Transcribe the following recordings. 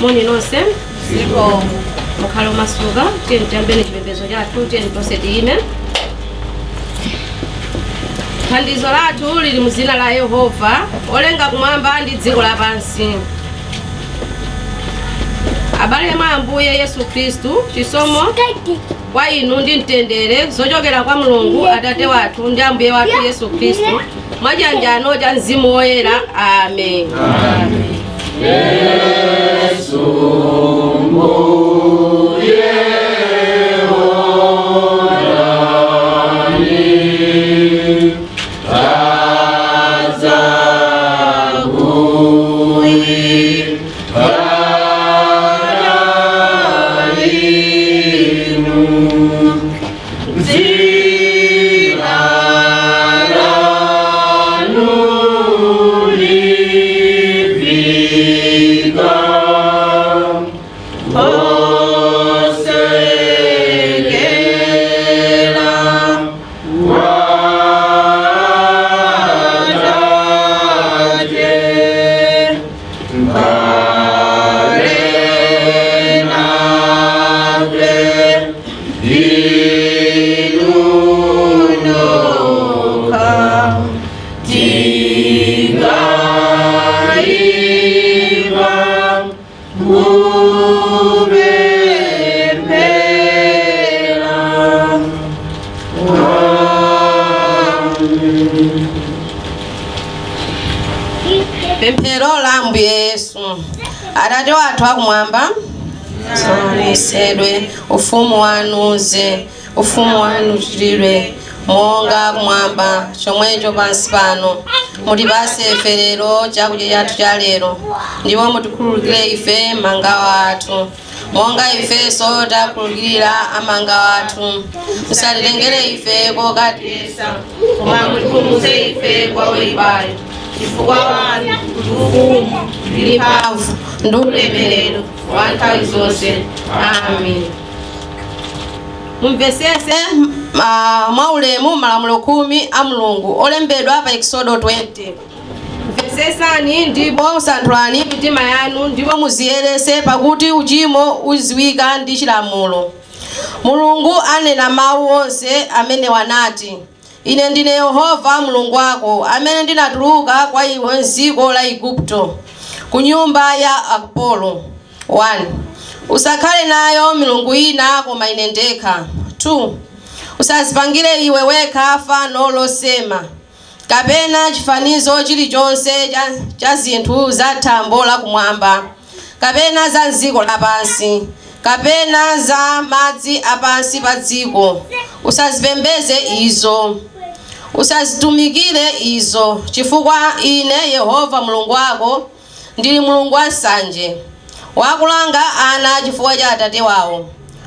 Moni nonse. Mukhale omasuka. Tiyeni tiyambeni chipembedzo chathu. Tiyeni tonse tiyime. Thandizo lathu lili mu dzina la Yehova, olenga kumwamba ndi dziko lapansi. Abale mwa Ambuye Yesu Khristu, chisomo kwa inu ndi mtendere zochokera kwa Mulungu Atate wathu ndi Ambuye wathu Yesu Khristu, mwachiyanjano cha Mzimu Woyera. Amen. Pemphero la Ambuye Yesu. Atate wathu akumwamba, dzina ufumu wanu udze, ufumu wanu uchitidwe monga kumwamba chomwecho pansi pano. Mutipatse ife lero chakudya chathu cha lero, ndipo mutikhululukire ife mangawa athu, monga ifenso takhululukira amangawa athu. Musatitengere ife kokatiyesa, koma mutipulumutse ife kwa woyipayo, chifukwa wanu ndi ufumu ndi mphamvu ndi ulemerero wa nthawi zonse. Amen. Mumvesese mwaulemu malamulo 10 a Mulungu olembedwa pa Eksodo 20. Mvesesani ndipo santhulani mitima yanu, ndipo muziyerese, pakuti uchimo uziwika ndi chilamulo. Mulungu anena mawu onse amene wanati, Ine ndine Yehova Mulungu wako, amene ndinatuluka kwa iwe m'dziko la Igupto, ku nyumba ya akapolo. 1 Usakhale nayo milungu ina koma ine ndekha. 2 Usazipangire iwe wekha fano losema, kapena chifanizo chilichonse cha zinthu za thambo lakumwamba, kapena za m'dziko lapansi, kapena za madzi apansi pa dziko. Usazipembedze izo, usazitumikire izo, chifukwa ine Yehova Mulungu wako ndili Mulungu wansanje, wakulanga ana chifukwa cha atate wawo,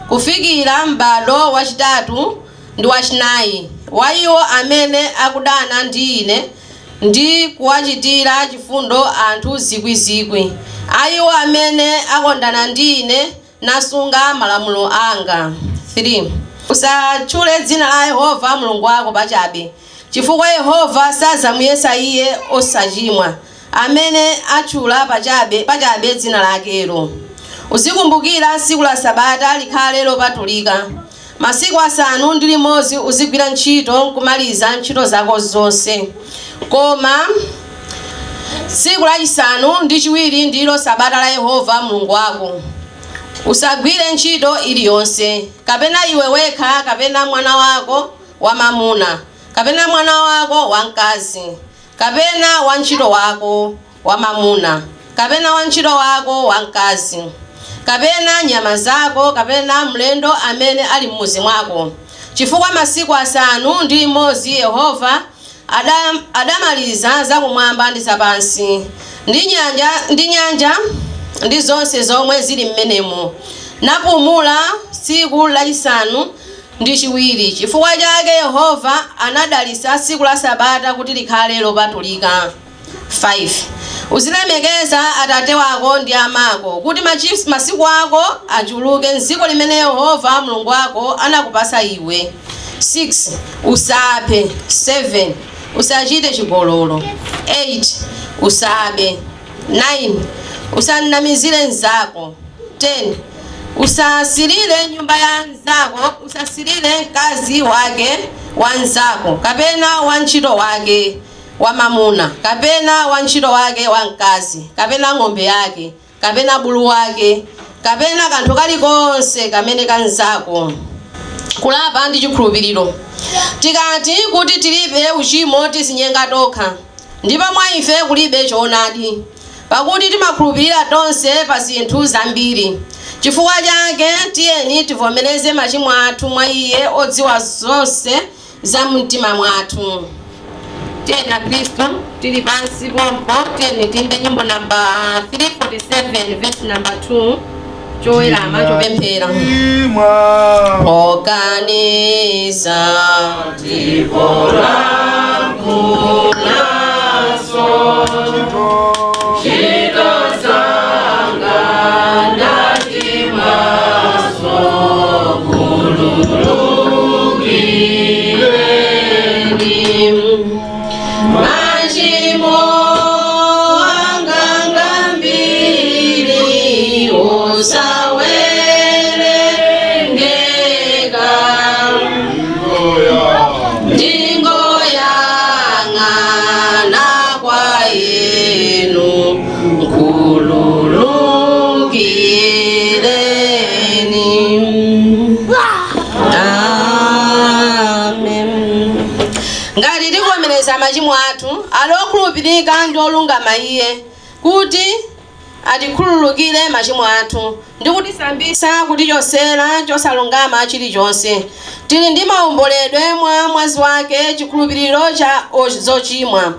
kufikira m'bado wachitatu ndi wachinayi wa iwo amene akudana ndi ine, ndi kuwachitira chifundo anthu zikwizikwi a iwo amene akondana ndi ine nasunga malamulo anga. 3 Usatchule dzina la Yehova Mulungu wako pachabe, chifukwa Yehova sadzamuyesa iye osachimwa amene atchula pachabe, pachabe dzina lakelo. Uzikumbukira tsiku la Sabata likhale lopatulika. Masiku 6 uzigwira ntchito nkumaliza ntchito zako zonse, koma tsiku lachisanu ndi chiwiri ndilo Sabata la Yehova Mulungu wako. Usagwire ntchito iliyonse, kapena iwe wekha, kapena mwana wako wamamuna, kapena mwana wako wamkazi, kapena wantchito wako wamamuna, kapena wantchito wako wamkazi, kapena nyama zako, kapena mlendo amene ali m'mudzi mwako, chifukwa masiku 6 Yehova adamaliza zakumwamba ndi zapansi, ndi nyanja ndi zonse zomwe zili m'menemo, napumula tsiku lachisanu ndi chiwiri. Chifukwa chake Yehova anadalitsa tsiku la Sabata kuti likhale lopatulika. 5 Uzilemekeza atate wako ndi amako, kuti masiku ako achuluke m'dziko limene Yehova Mulungu wako anakupasa iwe. 6 Usaphe. 7 Usachite chigololo. 8 Usabe. 9 Usanamizire mnzako. 10. Usasilire nyumba ya mnzako, usasilire mkazi wake wa mnzako, kapena wantchito wake wa mamuna, kapena wantchito wake wa mkazi, kapena ng'ombe yake, kapena bulu wake, kapena kanthu kalikonse kamene kanzako. Kulapa ndi chikhulupiriro. Tikati kuti tilibe uchimo, tizinyenga tokha, ndipo mwa ife kulibe choonadi. Pakuti timakhulupirira tonse pa zinthu zambiri. Chifukwa chake tiyeni tivomereze machimo athu mwa iye odziwa zonse za mumtima mwathu. Tiyeni akhristu tili pansi pompo, tiyeni tiyimbe nyimbo namba 347, verse namba 2, chowerama chopemphera. Imwa. Okanisa ndipo lakunaso ntchito zanga ndatimaso kululukireni. Machimo anga ngambiri osawerengeka, ndingoyang'ana kwa inu, nkhululukireni. Amen. Ngati tivomereza machimo athu, ali okhulupirika ndi olungama iye kuti atikhululukire machimo athu ndi kutisambisa kutichosera chosalungama chilichonse. Tili ndi maomboledwe mwa mwazi wake, chikhulupiriro cha zochimwa,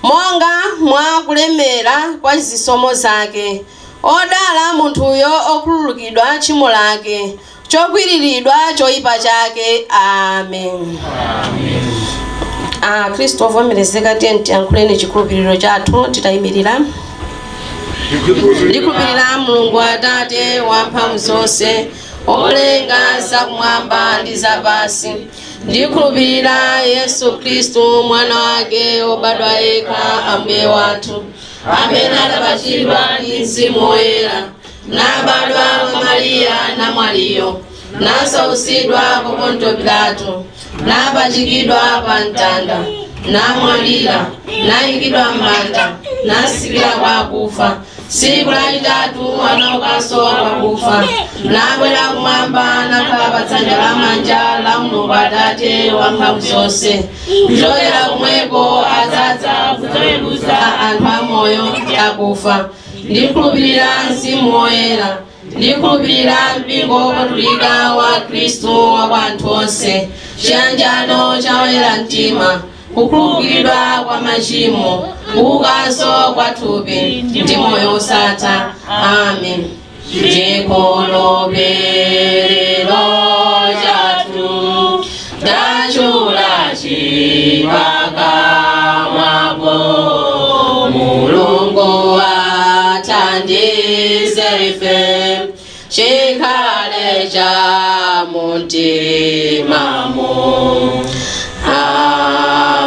monga mwa kulemera kwa zisomo zake. Odala munthuyo okhululukidwa tchimo lake, chokwiriridwa choyipa chake. Amen. Akhristu ovomerezeka, tiye tiyankhuleni chikhulupiriro chathu titayimirira. Ndikhulupirira Mulungu Atate wamphamvu zonse, olenga zakumwamba ndi zapansi. Ndikhulupirira Yesu Khristu, mwana wake obadwa yekha, Ambuye wathu, amene adapachikidwa ndi Mzimu Woyera, nabadwa mwa Mariya namwaliyo, nasautsidwa ku Ponto Pilato, napachikidwa pa mtanda, namwalira, nayikidwa m'manda, natsikira kwa akufa. Tsiku lachitatu anaukanso kwakufa, nakwera kumwamba, nakhala pa dzanja lamanja la Mulungu Atate wamphamvu zonse. Kuchokera kumweko adzadza kudzaweruza anthu amoyo ndi akufa. Ndikhulupirira Mzimu Woyera. Ndikhulupirira mpingo wopatulika wa Khristu wa kwa anthu onse, chiyanjano cha oyera mtima, kukhululukidwa kwa machimo, kuukanso kwa thupi ndi moyo osatha. Amen. Chikhulupiriro chathu tachula chipakamwapo. Mulungu athandize ife chikhale cha mumtimamo.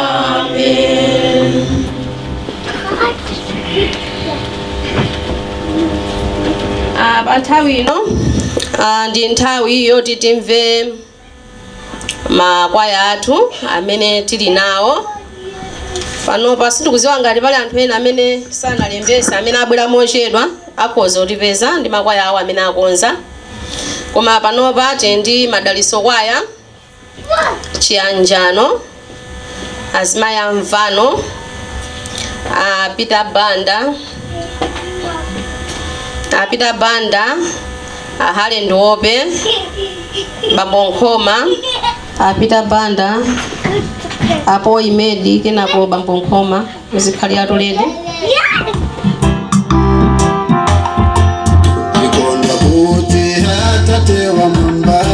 Amen. Pa nthawi ino ndi nthawi yoti timve makwaya athu amene tili nawo panopa. Sindikuziwa ngati pali anthu ena amene sanalembese, amene abwera mochedwa, akhoza kutipeza ndi makwaya awo amene akonza. Koma panopa tili ndi Madaliso Kwaya, Chiyanjano, Azimayi Amvano, a Peter Banda, a Peter Banda, a Hale Ndiope, Bambo Nkhoma, a Peter Banda, apo Imedi, kenako Bambo Nkhoma. Muzikhalira tulete. Ndikonda kuti Atate wa mwamba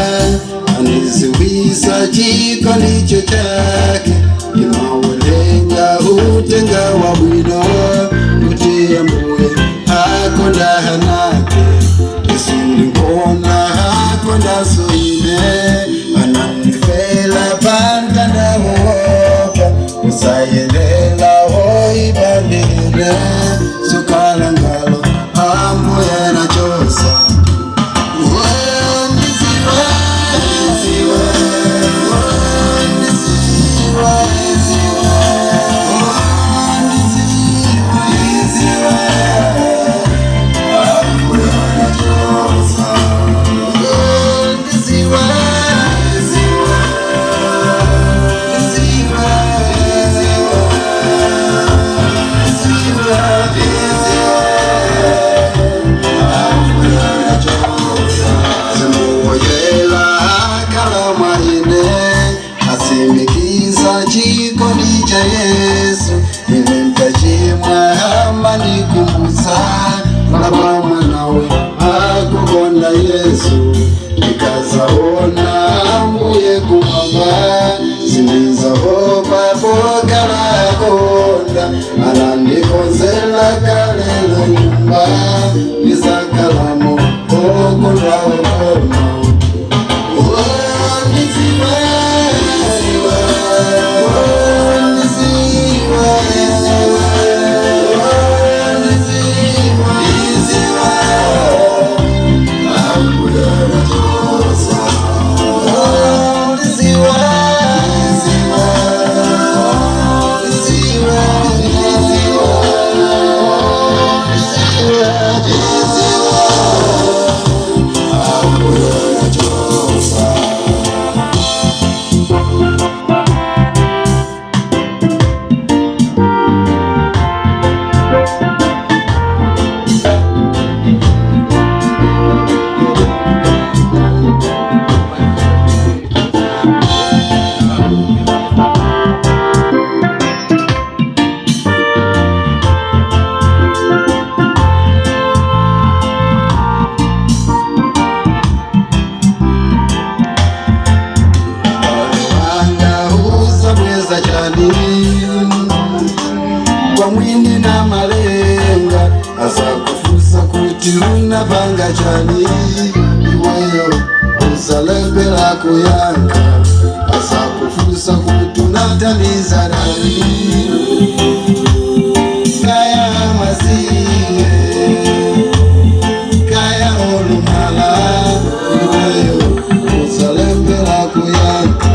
aniziwisa chikondi chake. Ndimawerenga utenga wa bwino kuti Ambuye akonda ana ake. Yesu ndingona akonda soine, anandifela pamtanda woka usayendela woibandile sukalangalo. Amandikumbutsa lapa mwanawe akukonda Yesu. Ndikazaona Ambuye kumwamba, sindizaopa pokala akonda. Anandikonzela kalelo nyumba, ndizakalamo okondwa okoma. Oh, ndiziwa, ndiziwa, oh, ndiziwa, oh, ndiziwa, ndiziwa. Wanga uzabweza cyane kwa mwini na malenga, azakufusa kuti unapanga cyane. Iweyo uzalembela kuyanka, azakufusa kuti unataliza nani. Kaya maziye, kaya olumala, iweyo uzalembela kuyanka.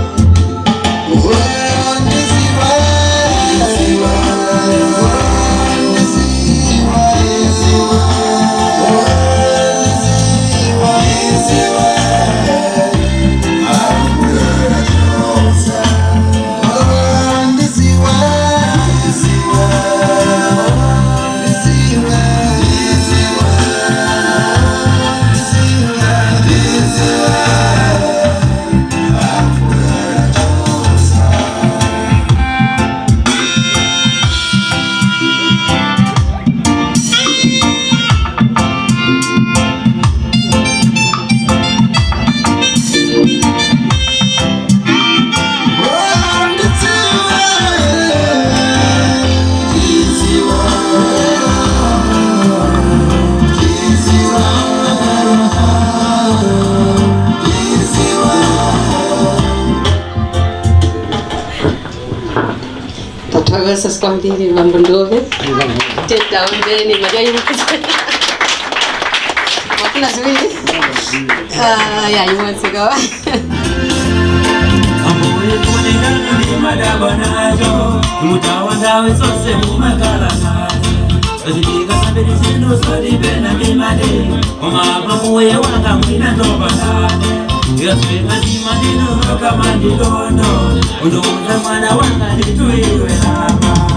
Tathokoza kwambiri bambo Ndove. Tetaombeni majai mafuna ziwiri. Ah, ya imodzi kawa. Ambuye kuonekana ni madaba nazo mutawandawe zose mumakala nazo azitika sabiri zinu zodipena mimade omaba muye wanga mwina ndobanane yasweka zimadino kamandilondo unduza mwana wanga ndituiwe hapa.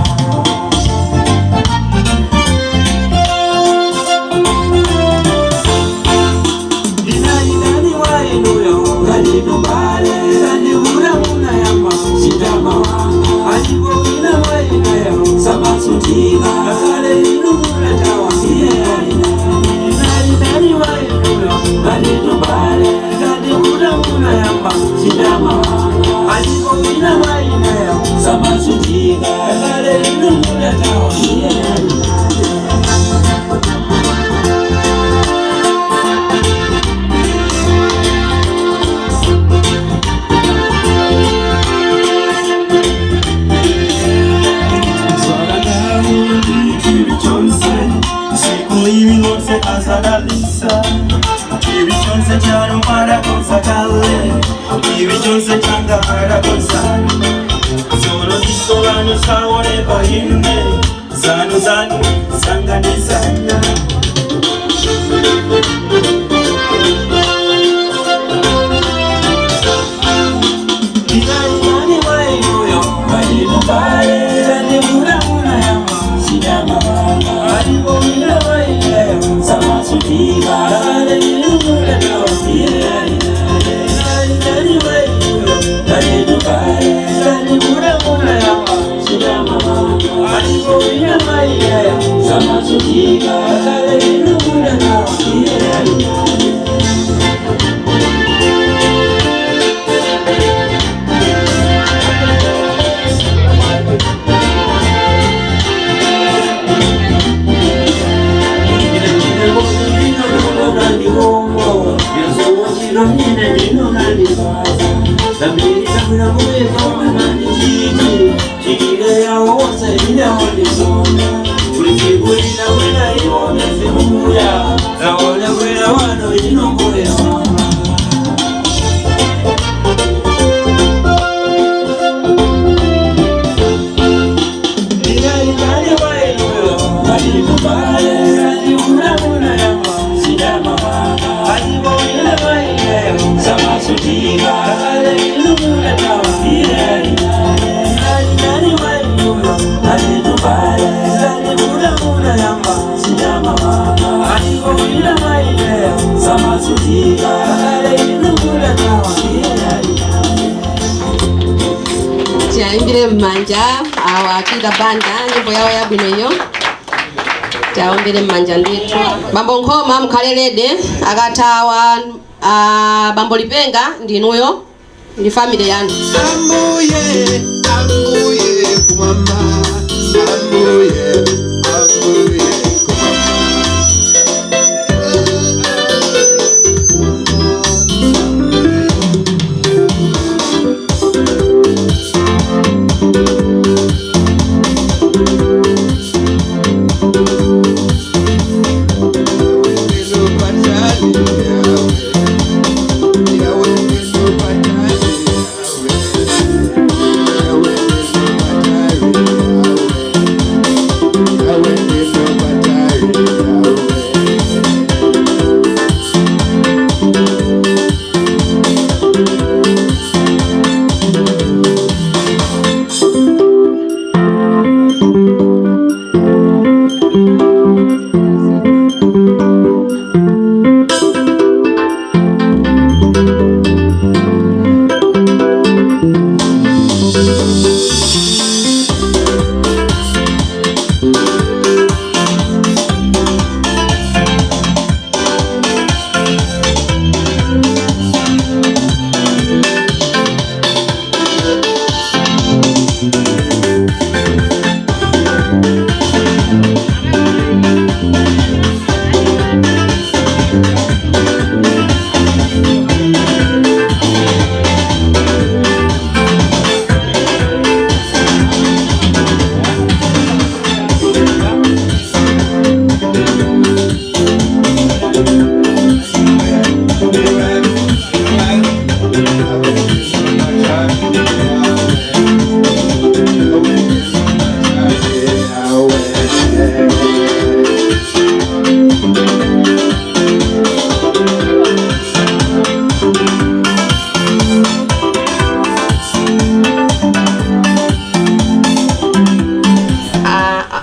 Zanu zanu sanganizana. Tiayimbire mmanja awa akida banda nyimbo yawo yabwino iyo tiaombere mmanja ndithu. Bambo Nkhoma mukhalelede akathawa bambo Lipenga ndinuyo ndi family yanu. Ambuye, ambuye kumwamba, ambuye, ambuye kumwamba.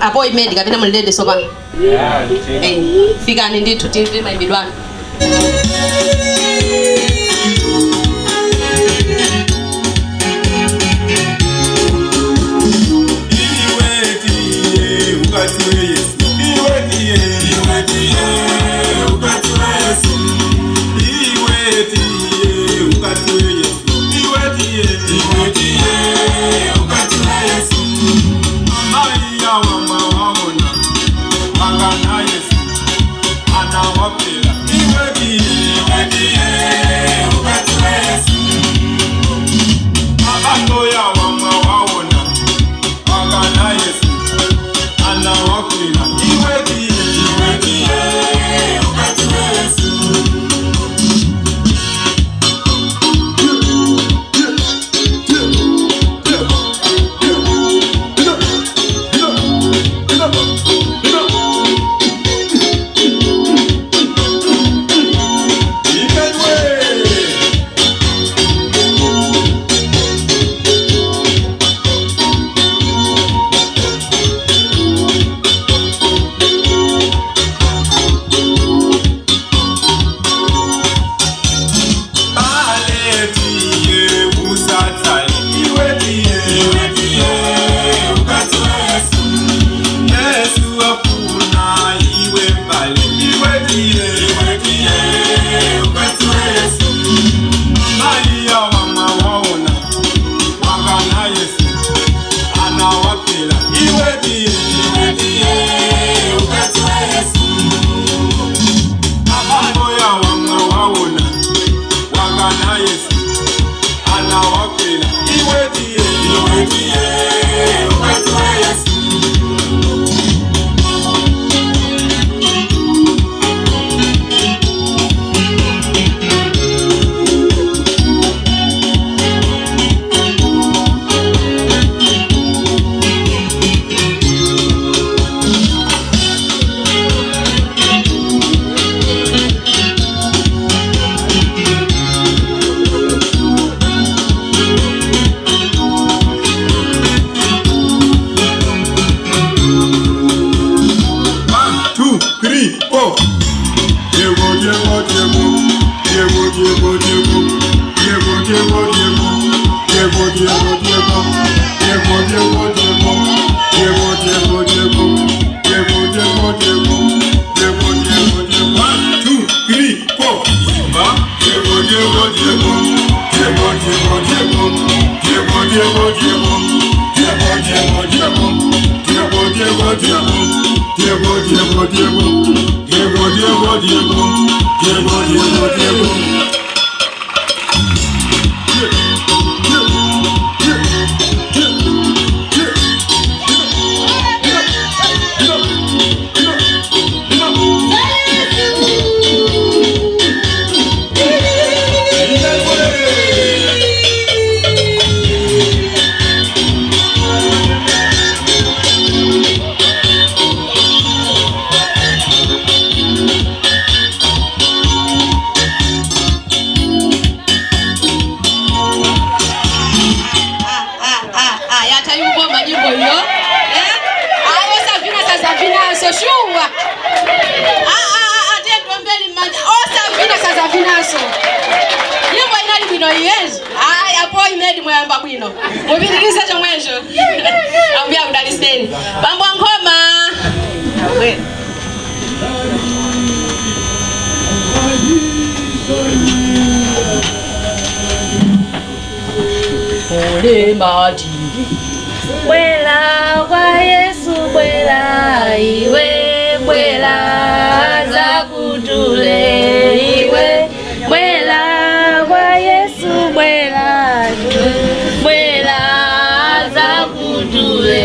Appointment kapena mulilede sopano. Fikani ndithu timve mayimbidwe anu. Ana Diego, Diego, Diego, Diego, Diego, Diego, Diego, Diego. Ah, yatayubomba nyimbo hiyo eh? Ayo Savina sazavinaso shuwa tiye tombeli mmanja osavina sazavinaso nyimbo inali bwino iyezi aya po imedi mwayamba bwino mupitirize chomwecho ambuya kudaliseni bambo nkhoma. Bwela kwa Yesu, bwela iwe, bwela zakutule iwe, bwela kwa Yesu, bwela iwe, bwela zakutule.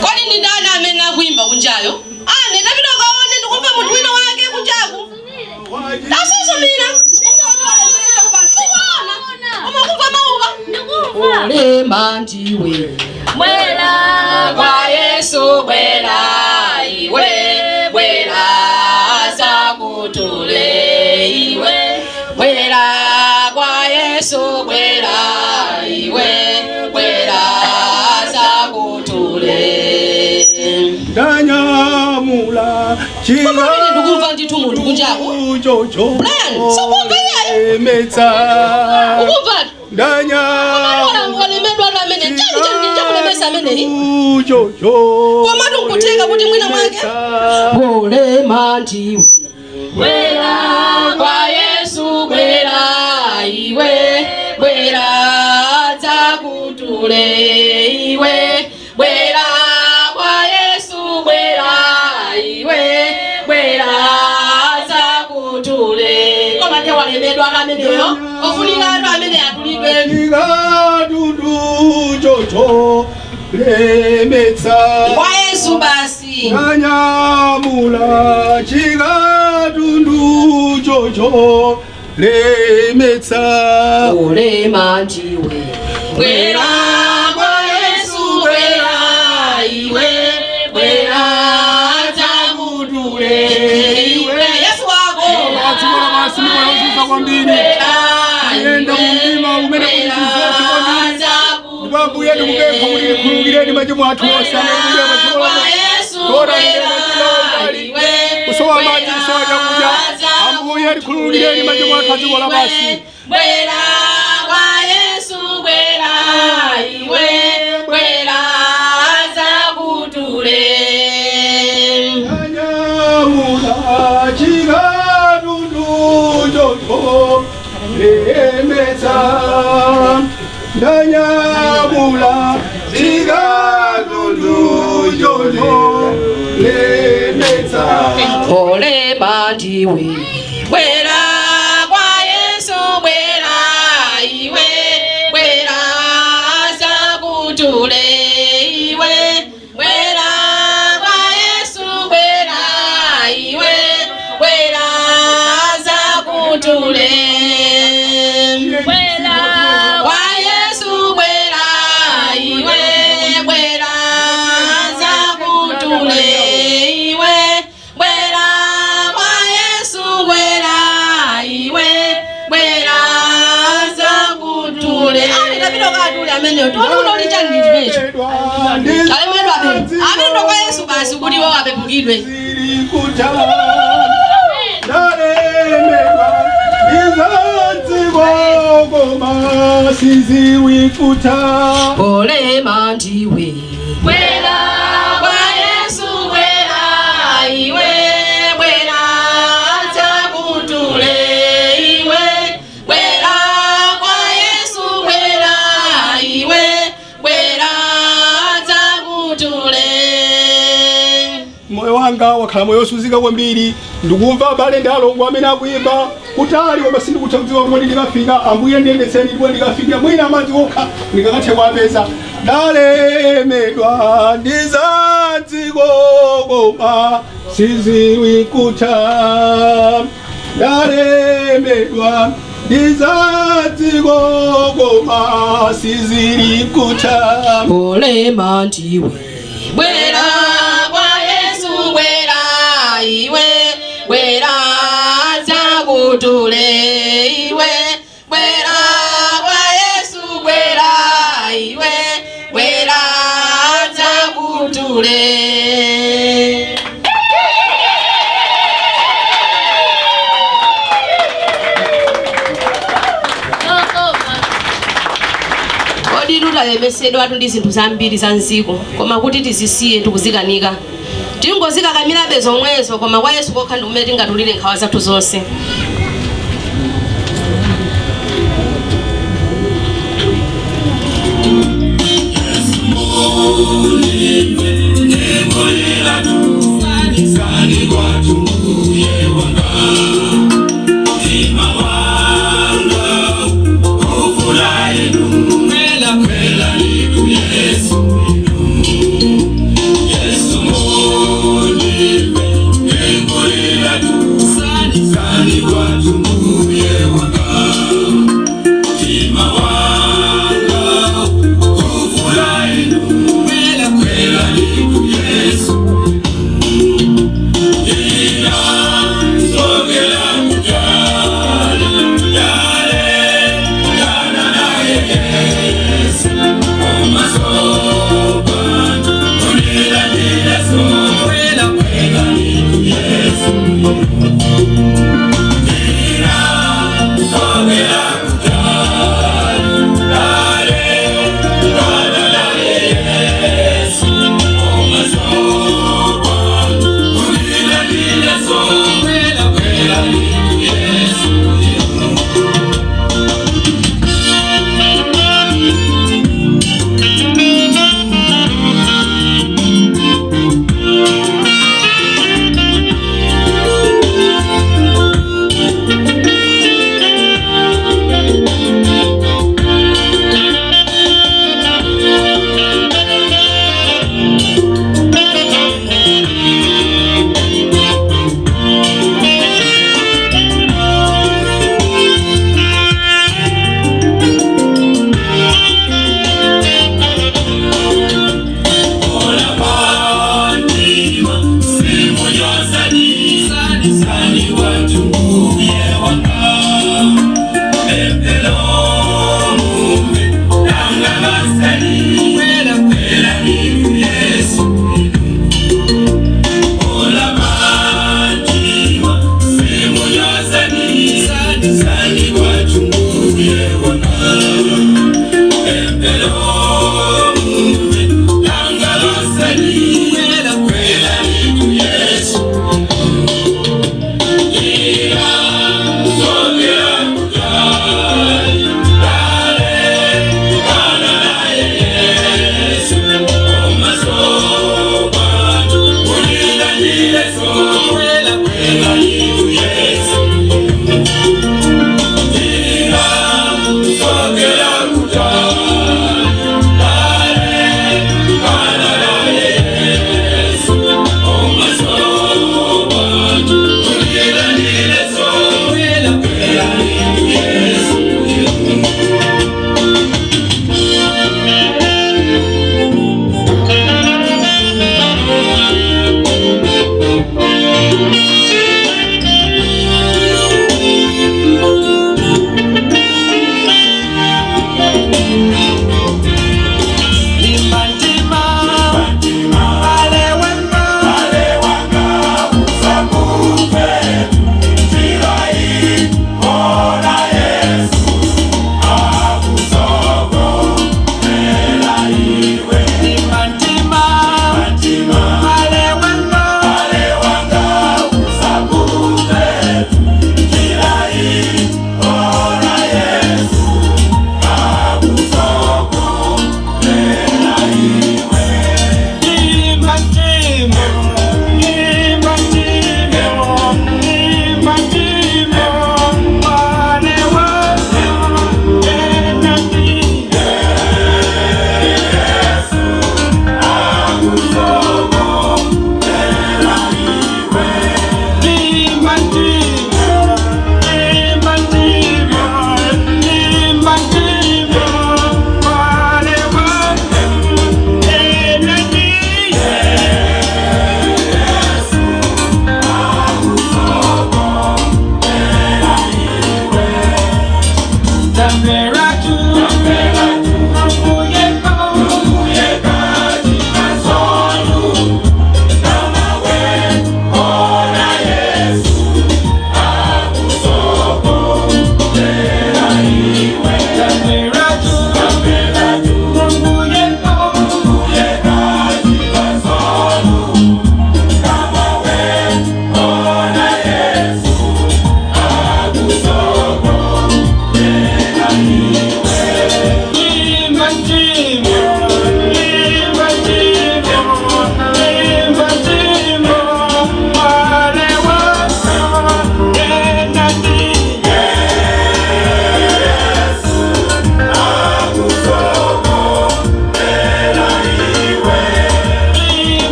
Kodi ndi ndani amene akuimba kunjayo? Ane tapita ukaone, ndikumva munthu wina wake kunjaku. Tasuzumira. Umakumva mauva? Olema ndiwe. Bwela Kwa Yesu bwela iwe, bwela zakutule iwe, bwela kwa Yesu, bwela iwe, bwela zakutule. Ndanyamula. Koma mene ndikumva ndithu munthu kunjaku. Jojo. Brian, sukumva iyayi? Emetsa. Ukumva? Ndanyamula. Walemedwa atu amene chani chani chamulemesa ameneyi. Jojo. Komatu nkutheka kuti mwina mwake olema ndiwe. Bwela Kwa Yesu bwela iwe, bwela dzakutule iwe, bwela kwa Yesu, bwela iwe, bwela dzakutule. Koma ndiye walemedwa ameneyo, ofunika atu amene atulidwe. Chikadudu jojo lemetsa. Kwa Yesu basi. Ndanyamula chikatundu jojo lemetsa. Olema ndiwe. Bwela kwa Yesu, bwela iwe, bwela dzakutule iwe. Yesu wako. Dziko lapansi ndikoyozunza kwambiri. Kuyenda mu mdima umene kuli zozunza kwambiri. Ndipo Ambuye ndikupempha kuti tikhululukireni machimo athu onse amene tili pa dziko lapansi. Tora ndine kusowa madzi, kusowa chakudya. Ambuye tikhululukireni machimo athu a dziko lapansi. Bwela kwa Yesu, bwela iwe, bwela dzakutule. Ndanyamula chikatundu jojo lemetsa. Ndanyamula chikatundu jojo lemetsa. Olema ndiwe. Bwela kwa Yesu, bwela iwe, bwela zakutule iwe, bwela kwa Yesu, bwela iwe, bwela zakutule. Bwela Kwa Yesu bwela iwe, bwela zakutule iwe, bwela kwa Yesu, bwela iwe, bwela zakutule. Ani tapita ukatule ameneyo, tione kuti uli chani ndi chimenecho. Alemedwa amene amene ndo kwa Yesu basi kuti iwo apepukidwe. Zirikuta ndalemedwa izanziko koma siziwikuta. Olema ndiwe. Bwela Kwa Yesu bwela iwe, bwela dzakutule iwe, bwela kwa Yesu, bwela iwe, Wanga wakhala moyo osuzika kwambiri. Ndikumva abale ndi alongo amene akuyimba kutali, koma sindikutha kudziwa komwe ndikafika. Ambuye, ndiyendetseni ndipo ndikafika mwina amadzi okha ndikakathe kuwapeza. Ndalemedwa ndi za dziko koma sizili kutha. Ndalemedwa ndi za dziko koma sizili kutha. Olema ndiwe, bwera kwa Yesu, bwera iwe, bwera zakutule iwe, bwera kwa Yesu, bwera iwe, bwera zakutule. Kodi tutalemesedwatu ndi zinthu zambiri za mdziko, koma kuti tizisiye tikuzikanika, tingozikakamirabe zomwezo, koma kwa Yesu kokha ndi kumene tingatulire nkhawa zathu zonse. Yesu.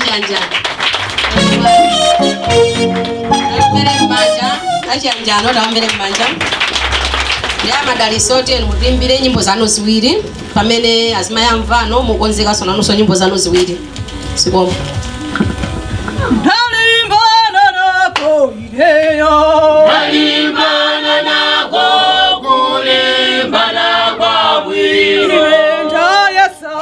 Achiyanjano taombere m'manja, achiyanjano taombere m'manja. Ndi amadaliso, tiyeni mutiimbire nyimbo zanu ziwiri pamene azimayi amvano mukonzekanso nanunso nyimbo zanu ziwiri. Zikomo. Ndalimbana nako ineyo. Ndalimbana nako kulimbana kwa bwino. Ine ndayesa.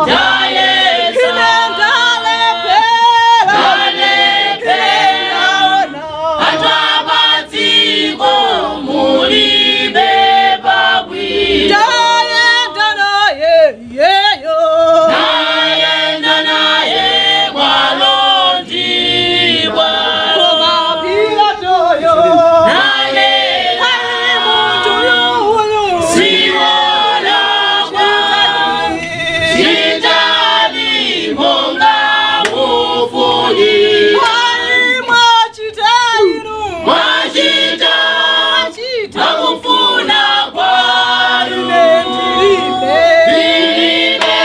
Ndayesa. Ine ndalephera. Ndalephera. Ine ndaona. Atwapatsiko mulibe pabwino. Ndayenda naye yeyo. Ndayenda naye kwalonjibwa. Koma Pilatoyo. Nane. Ali muntu yuyu. Siwolakwa. Chitani monga mufuni. Ali mwachita inu. Mwachita. Mwachita. Akufuna kwanu. Ine ndilibe. Ndilibe.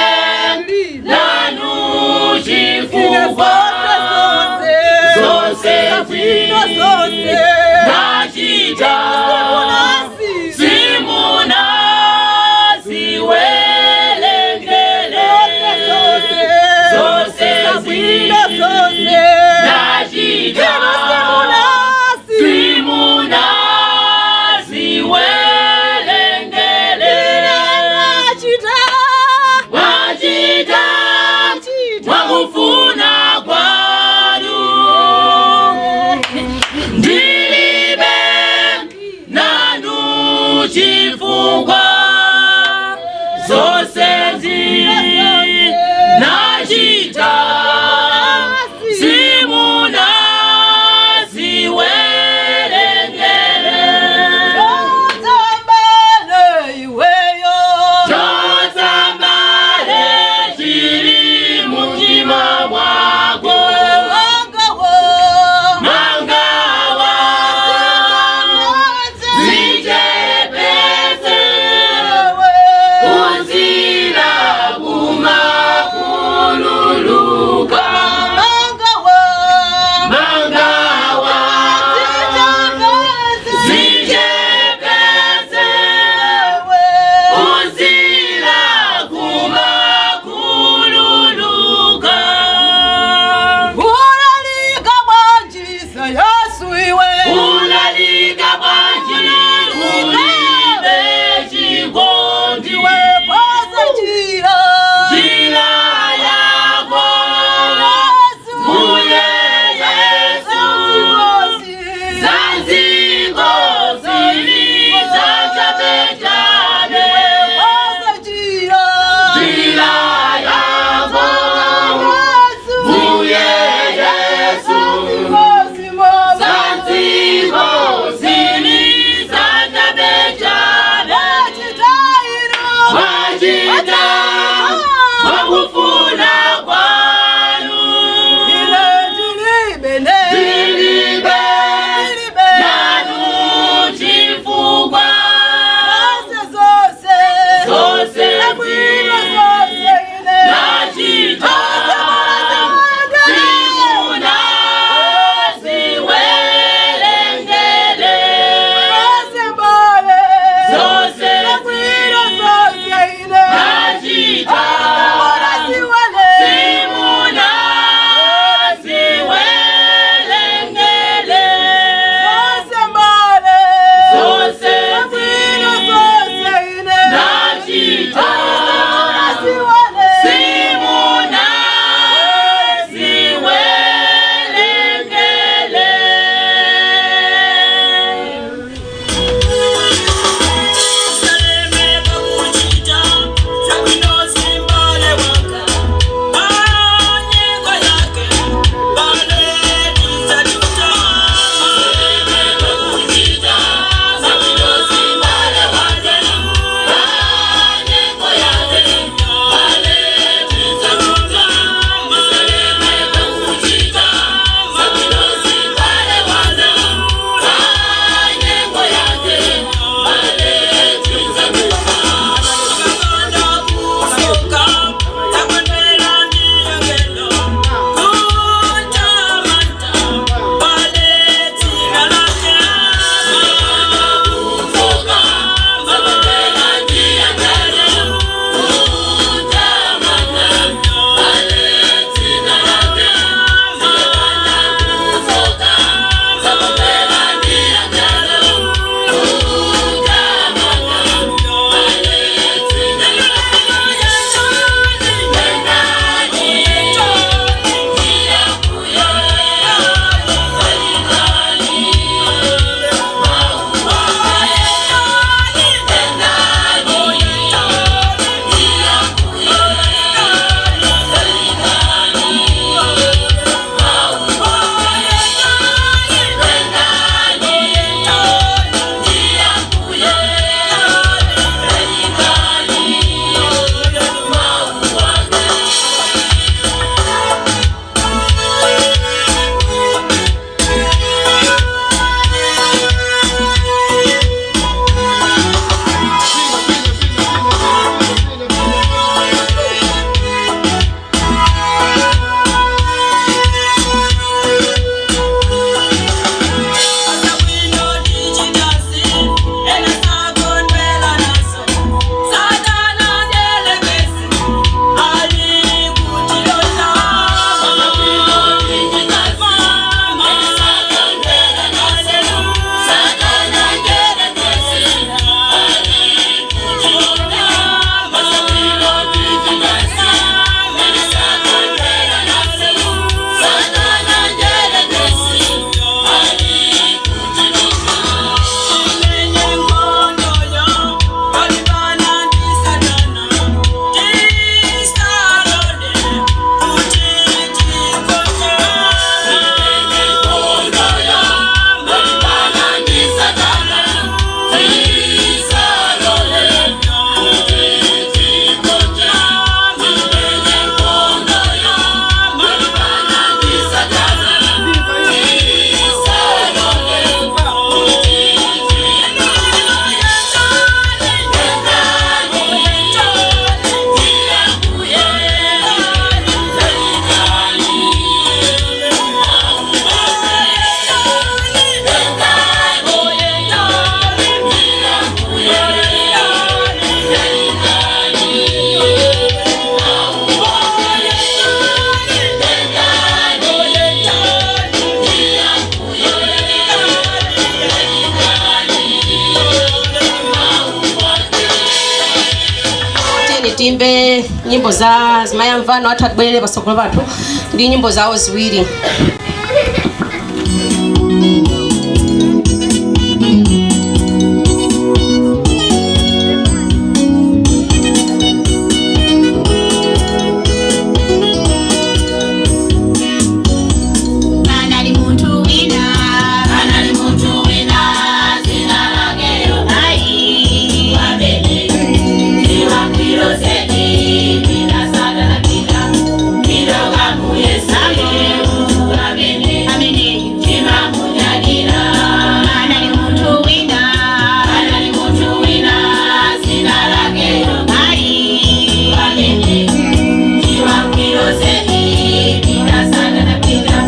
Tiyimbe nyimbo za Zimayi Amvano athu atibwerere patsogolo pathu ndi nyimbo zawo ziwiri. Anali muntu wina, anali muntu wina, zina lake Yohai, wamene ndiwa kwiroseni, pita satana pita, pita ukamuyesa wamene, amene timamunyadira. Anali muntu wina, anali muntu wina, zina lake Yohai, wamene ndiwa kwiroseni, pita satana pita.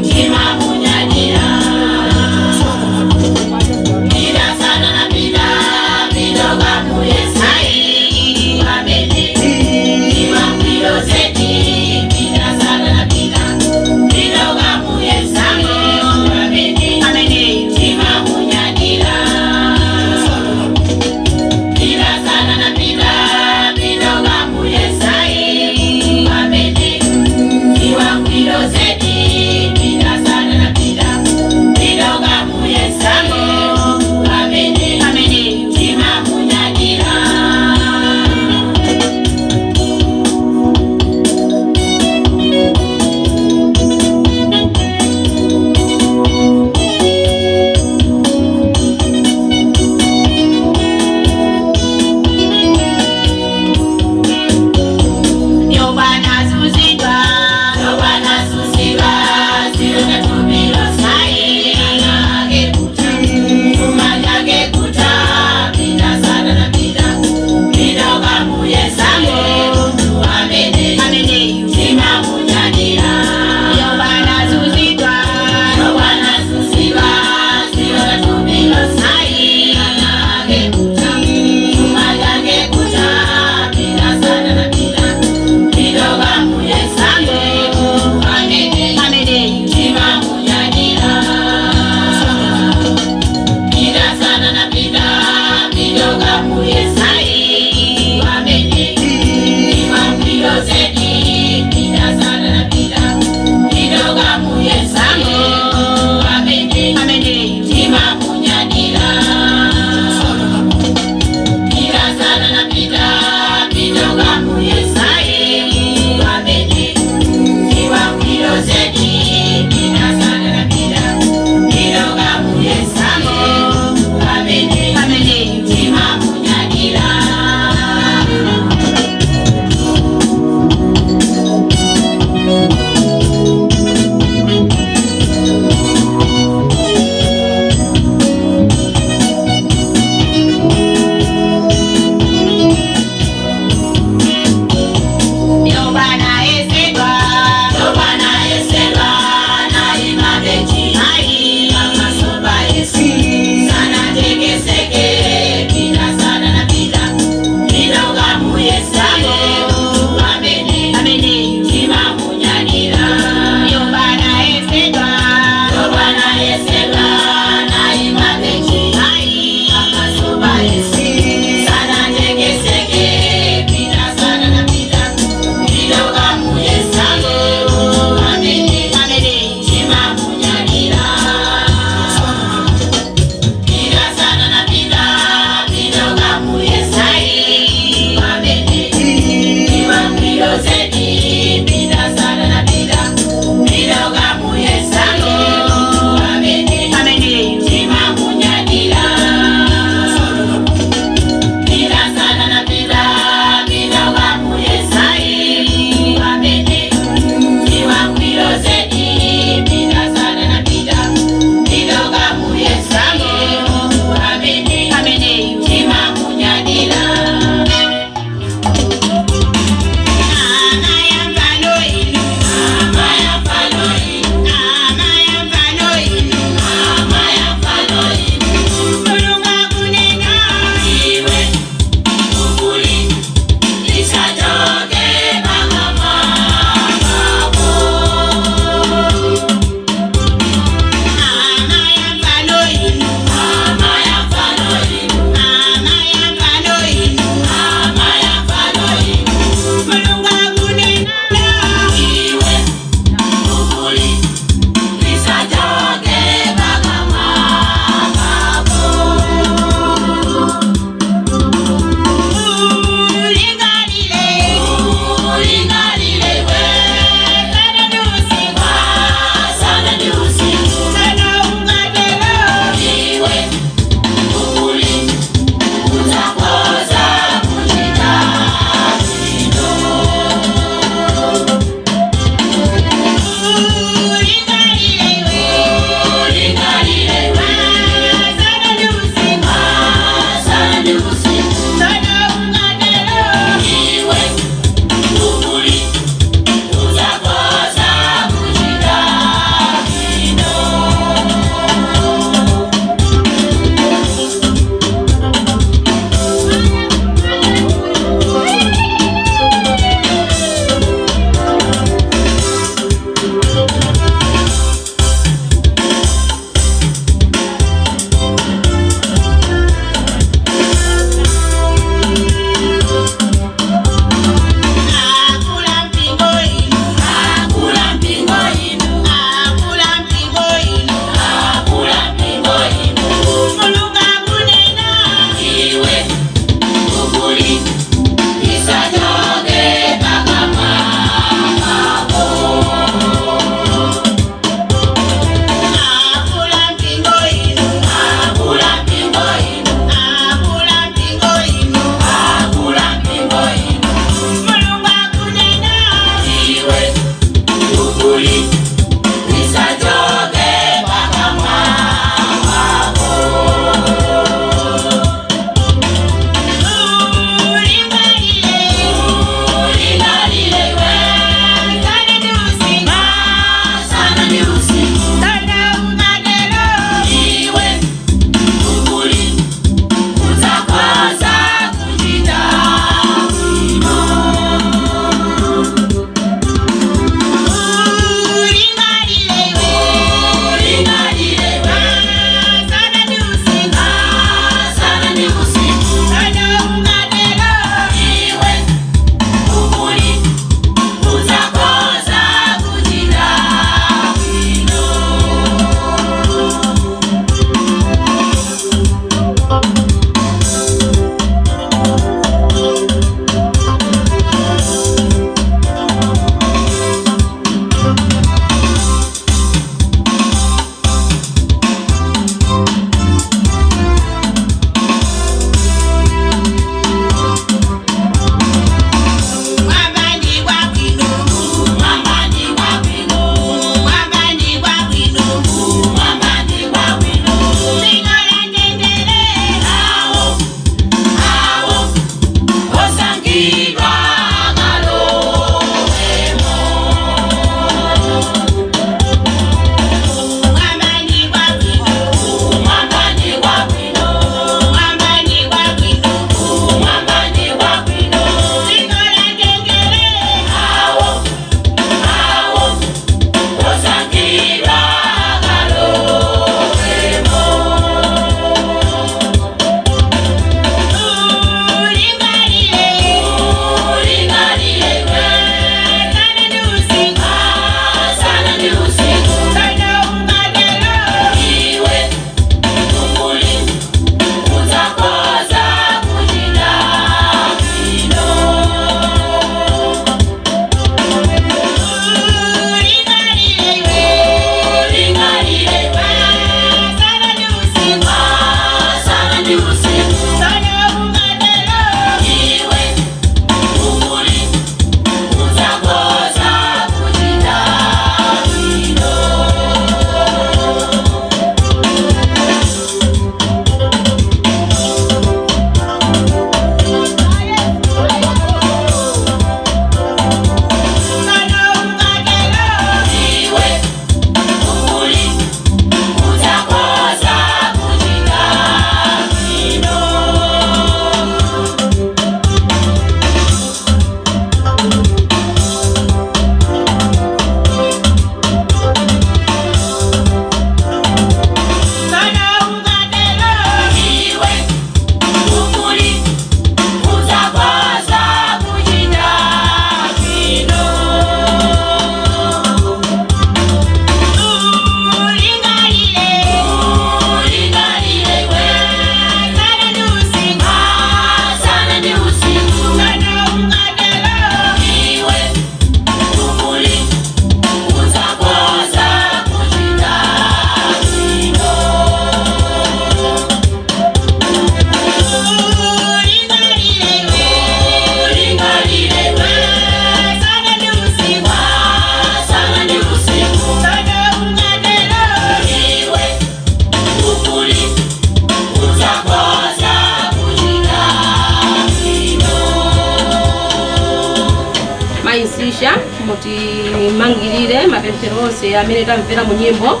Mayi Nsisha, mutimangirire mapemphero onse amene tamvera mu nyimbo.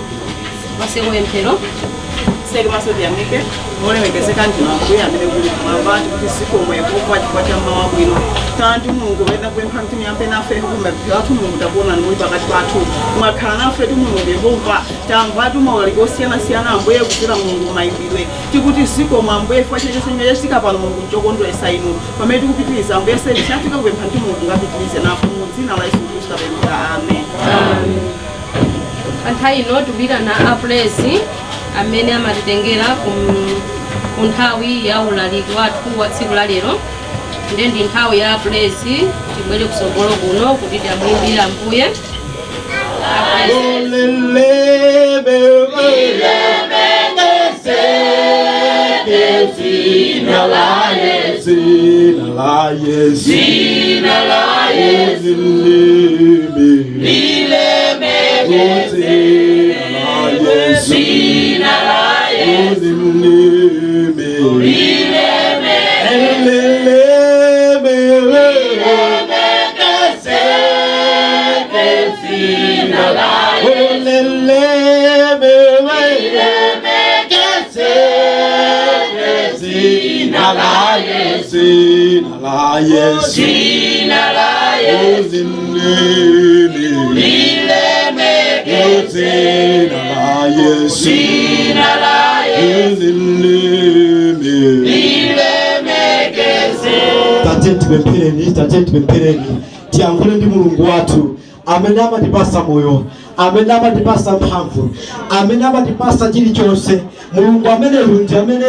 Paseko pemphero. Seke maso tiyamike. Olemekezeka ndinu Ambuye amene kuli kumwamba. Tikuti zikomo Yehova chifukwa cha mawu abwino. Tanti Mulungu pena kupempha kuti muyambe nafe kumapemphero athu. Mulungu, takuona muli pakati pathu, mwakhala nafe tu Mulungu Yehova. Tamvatu maulaliki osiyanasiyana Ambuye kudzera Mulungu mayimbidwe. Tikuti zikomo Ambuye chifukwa chilichonse chimene chachitika pano Mulungu nchokondweretsa inu. Pamene tikupitiriza Ambuye sedi chafika kupempha kuti Mulungu ngapitirize nafe. Mu dzina la Yesu Khristu tapemphera, amen. Pa nthawi ino tikuyitana a praise amene amatitengera ku nthawi ya ulaliki wathu wa tsiku la lero. Nde ndi nthawi ya praise, tibwere kusogolo kuno kuti tiamuyimbire Ambuye. A praise. Zina la Yesu, Zina la Yesu, Zina la Yesu, lilemekeze. Zina la Yesu, Zina la Yesu, lilemekeze. Zina la Yesu, Zina la Yesu, Zina la Yesu, Zina la Yesu, Zina la Yesu, Zina la Yesu, Tate, tipemphereni. Tate, tipemphereni, tiyankhule ndi Mulungu wathu amene amatipasa moyo, amene amatipasa mphamvu, amene amatipasa chilichonse. Mulungu ameneyu ndi amene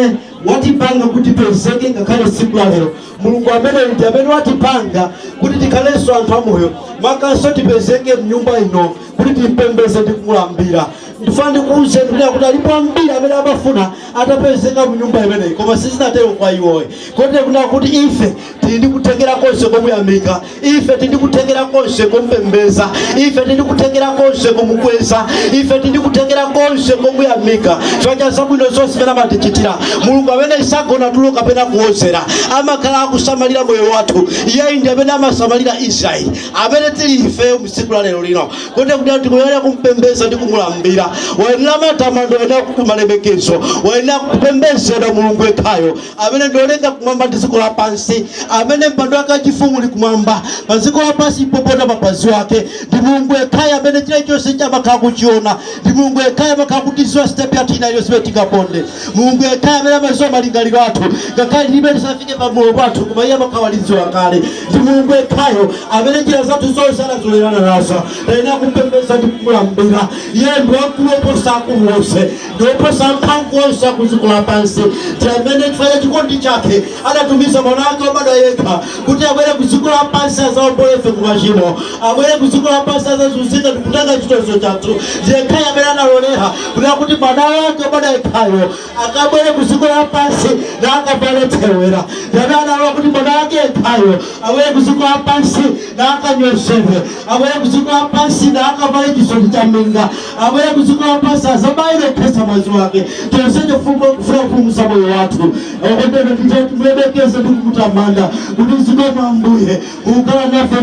watipanga kuti tipezeke ngakhale tsiku la lero. Mulungu ameneyu ndi amene watipanga kuti tikhalenso anthu amoyo, makanso tipezeke mnyumba ino kuti timpembeze ndi kumulambira. Ndifuna ndikuwuzeni kunena kuti alipo ambiri amene amafuna atapezeka mnyumba imeneyi, koma sizinatero kwa iwoyo. Kotero kunena kuti ife tili ndi kuthekera konse komuyamika, ife tili ndi kuthekera konse kompembeza, ife tili ndi kuthekera konse komukweza, ife tili ndi kuthekera konse komuyamika chifukwa cha zabwino zonse zimene amatichitira. Mulungu amene sagona tulo kapena kuwozera, amakhala akusamalira moyo wathu. Iyeyi ndi amene amasamalira Israeli amene tili ifeyo msiku la lero lino. Kotero kuti tikuyenera kumpembeza ndi kumulambira. Wayenera matamando, wayenera kumalemekezo, wayenera kupembezedwa Mulungu yekhayo amene ndiolenga kumwamba ndi dziko lapansi, amene mpando wake wachifumu uli kumwamba, pa dziko lapansi popota mapazi wake. Ndi Mulungu yekhayo amene chilichonse chamakhala kuchiona. Ndi Mulungu yekhayo amakhala kutiziwa step yathu ina iliyonse imene tingaponde. Mulungu yekhayo amene amaziwa malingaliro athu ngakhale tilibe tisafike pamoyo pathu, koma iye amakhala walidziwa kale. Ndi Mulungu yekhayo amene njira zathu zonse anazolerana nazo. Tayenera kumpembeza ndi kumulambira. Iye ndi wamkulu woposa akulu onse, ndi woposa mphamvu onse akudziko lapansi, ndi amene chifukwa cha chikondi chake anatumiza mwana wake wobadwa yekha kuti abwere ku dziko lapansi azaombole ife ku machimo, abwere ku dziko lapansi azazunzika ndi kutenga chitonzo chathu. Ndi yekhayo amene analolera kunena kuti mwana wake wobadwa yekhayo akabwere ku dziko lapansi na akavale thewera. Ndi amene analola kuti mwana wake yekhayo abwere ku dziko lapansi na akanyozedwe, abwere ku dziko lapansi na akavale chisoti cha minga, abwere ku dziko lapansi azabayire kukhetsa mwazi wake, chonsecho kufuna kupulumutsa moyo wathu. Okondedwa, timulemekeze ndi kumutamanda kuti zikomo Ambuye, mukukhala nafe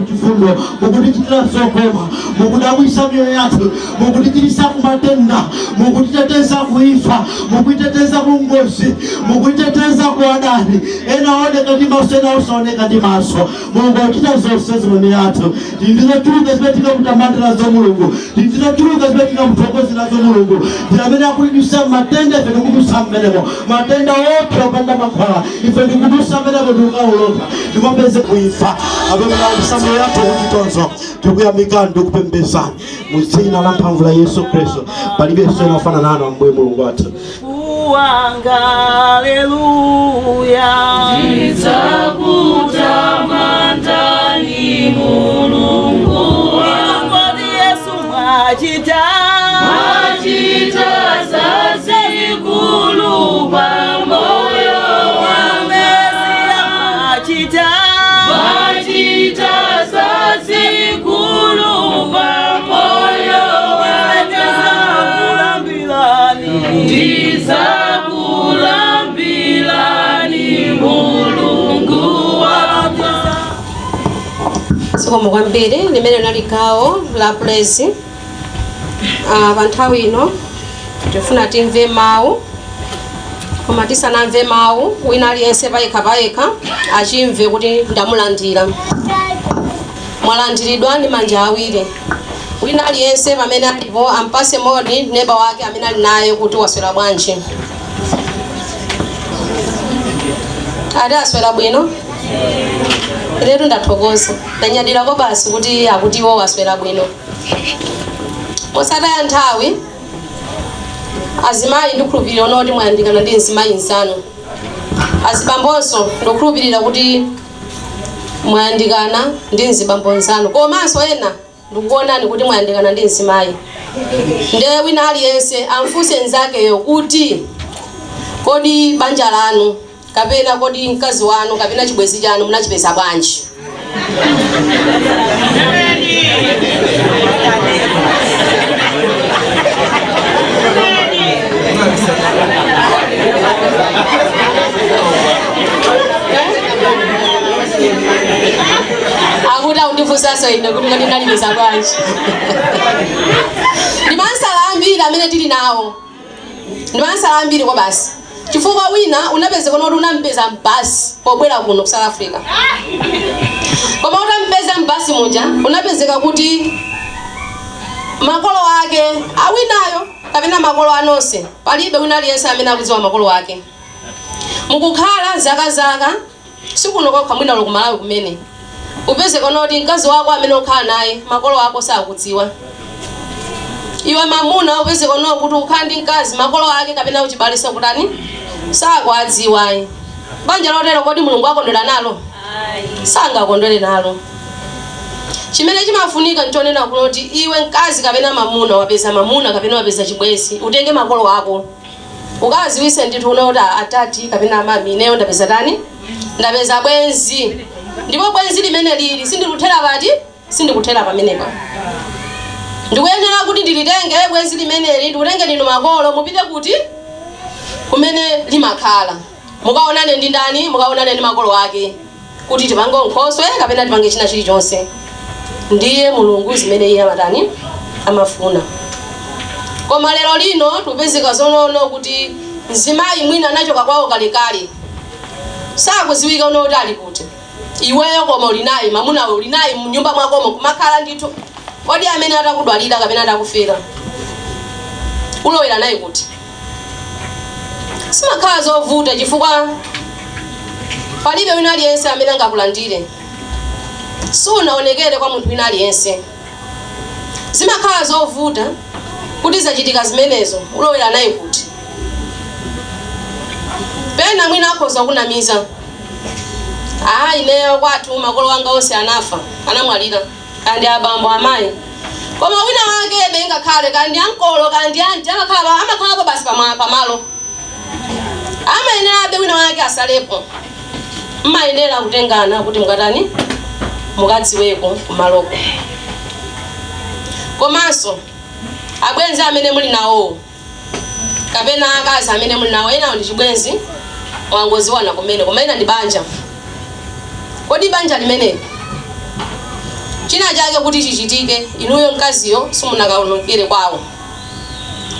chifundo, mukutichitira zokoma, mukudabwisa miyoyo yathu, mukutichiritsa kumatenda, mukutiteteza kuimfa, mukutiteteza ku ngozi, mukutiteteza ku adani ena aoneka ndi maso, ena osaoneka ndi maso. Mulungu akuchita zonse zimene yathu. Ndizochuluka zimene tingamutamande nazo Mulungu, ndizochuluka zimene tingamuthokoze nazo Mulungu. Ndi amene akulidwisa matenda, ife ndikudusa mmenemo, matenda opsa opanda mankhwala, ife ndikudusa mmenemo, ndikukaoloka ndimapeze kuimfa, amene akusamoyo yathu kuchitonzo. Tikuyamikani, ndikupembezani mu dzina la mphamvu la Yesu Khristu. Palibenso ena ofanana nanu, Ambuye Mulungu wathu. Wanga, haleluya. Ndidzakutamandani Mulungu. Kodi Yesu mwachita, Mwachita zazikulu pamoyo wanga. Mesiya mwachita, Mwachita zazikulu pamoyo wanga. Ndidzakulambirani, Ndidzakulambirani Mulungu wanga. Zikomo kwambiri. Limene linali gawo la praise. Pa nthawi ino tifuna timve mawu, koma tisanamve mawu, wina aliyense payekha payekha achimve kuti ndamulandira. Mwalandiridwa ndi manja awiri. Wina aliyense pamene alipo ampase moni neba wake amene ali naye kuti waswera bwanji. Ati aswera bwino. Inetu ndathokoza, ndanyadirako basi kuti akuti iwo waswera bwino. Mosataya nthawi, azimayi, ndikhulupirira kuti mwayandikana ndi mzimayi mzanu. Azibambonso, ndikukhulupirira kuti mwayandikana ndi mzibambo mzanu, komanso ena ndikuonani kuti mwayandikana ndi mzimayi. Nde wina aliyense amfunse mnzakeyo kuti kodi banja lanu kapena kodi mkazi wanu kapena chibwenzi chanu munachipeza bwanji? Akuti akundifunsanso ine kuti kodi ndalipeza bwanji? Ndi mansala ambiri amene tili nawo, ndi mansala ambiri kwa basi, chifukwa wina unapezeka kuti unampeza mbasi pobwera kuno ku South Africa, koma utampeza mbasi muja unapezeka kuti makolo ake awinayo kapena makolo anonse palibe wina aliyense amene akudziwa makolo ake. Mukukhala zaka zaka, sikuno kokha, mwina ku Malawi kumene upezeka kuti mkazi wako amene ukhala naye makolo ako sakudziwa. Iwe mamuna upezeka kuti ukhala ndi mkazi, makolo ake kapena uchibale sakutani, sakuadziwa. Banja lotero kodi Mulungu akondwera nalo? Sangakondwere nalo. Chimene chimafunika nchonena kuti iwe mkazi kapena mamuna wapeza mamuna kapena wapeza chibwenzi, utenge makolo ako ukaziwise ndithu kuti atati kapena amami, ineyo ndapeza tani, ndapeza bwenzi, ndipo bwenzi limene lili sindikuthera pati, sindikuthera pamenepa. Ndikuyenera kuti ndilitenge bwenzi limeneli, ndikutenge ninu makolo, mupite kuti kumene limakhala, mukaonane ndi ndani, mukaonane ndi makolo ake kuti tipange nkhoswe kapena tipange china chilichonse. Ndiye Mulungu zimene iye amatani, amafuna. Koma lero lino tupezeka zonono kuti mzimayi mwina anachoka kwawo kalekale, sakuziwika uno kuti ali kuti. Iweyo koma uli naye mamunawe, uli naye mnyumba mwakomo kumakhala ndithu. Kodi amene atakudwalira kapena atakufera ulowera naye kuti? Simakhala zovuta, chifukwa palibe wina aliyense amene angakulandire, sunaonekere kwa munthu wina aliyense. Zimakhala zovuta kuti zachitika zimenezo, ulowera naye kuti? Pena mwina akhoza kunamiza, "Ah, ineyo kwathu makolo anga onse anafa, anamwalira, kandi abambo, amayi." Koma wina wake ebe ngakhale kandi ankolo kandi anti amakhala, amakhalapo basi pamalo, amayenera abe wina wake asalepo. Mmayenera kutengana kuti mukatani, mukadziweko kumaloko. Komanso abwenzi amene muli nawo kapena akazi amene muli nawo, enawo ndi chibwenzi, mwangoziwana kumene, koma ena ndi banja. Kodi banja limeneli china chake kuti chichitike, inuyo mkaziyo simunakaonekere kwawo,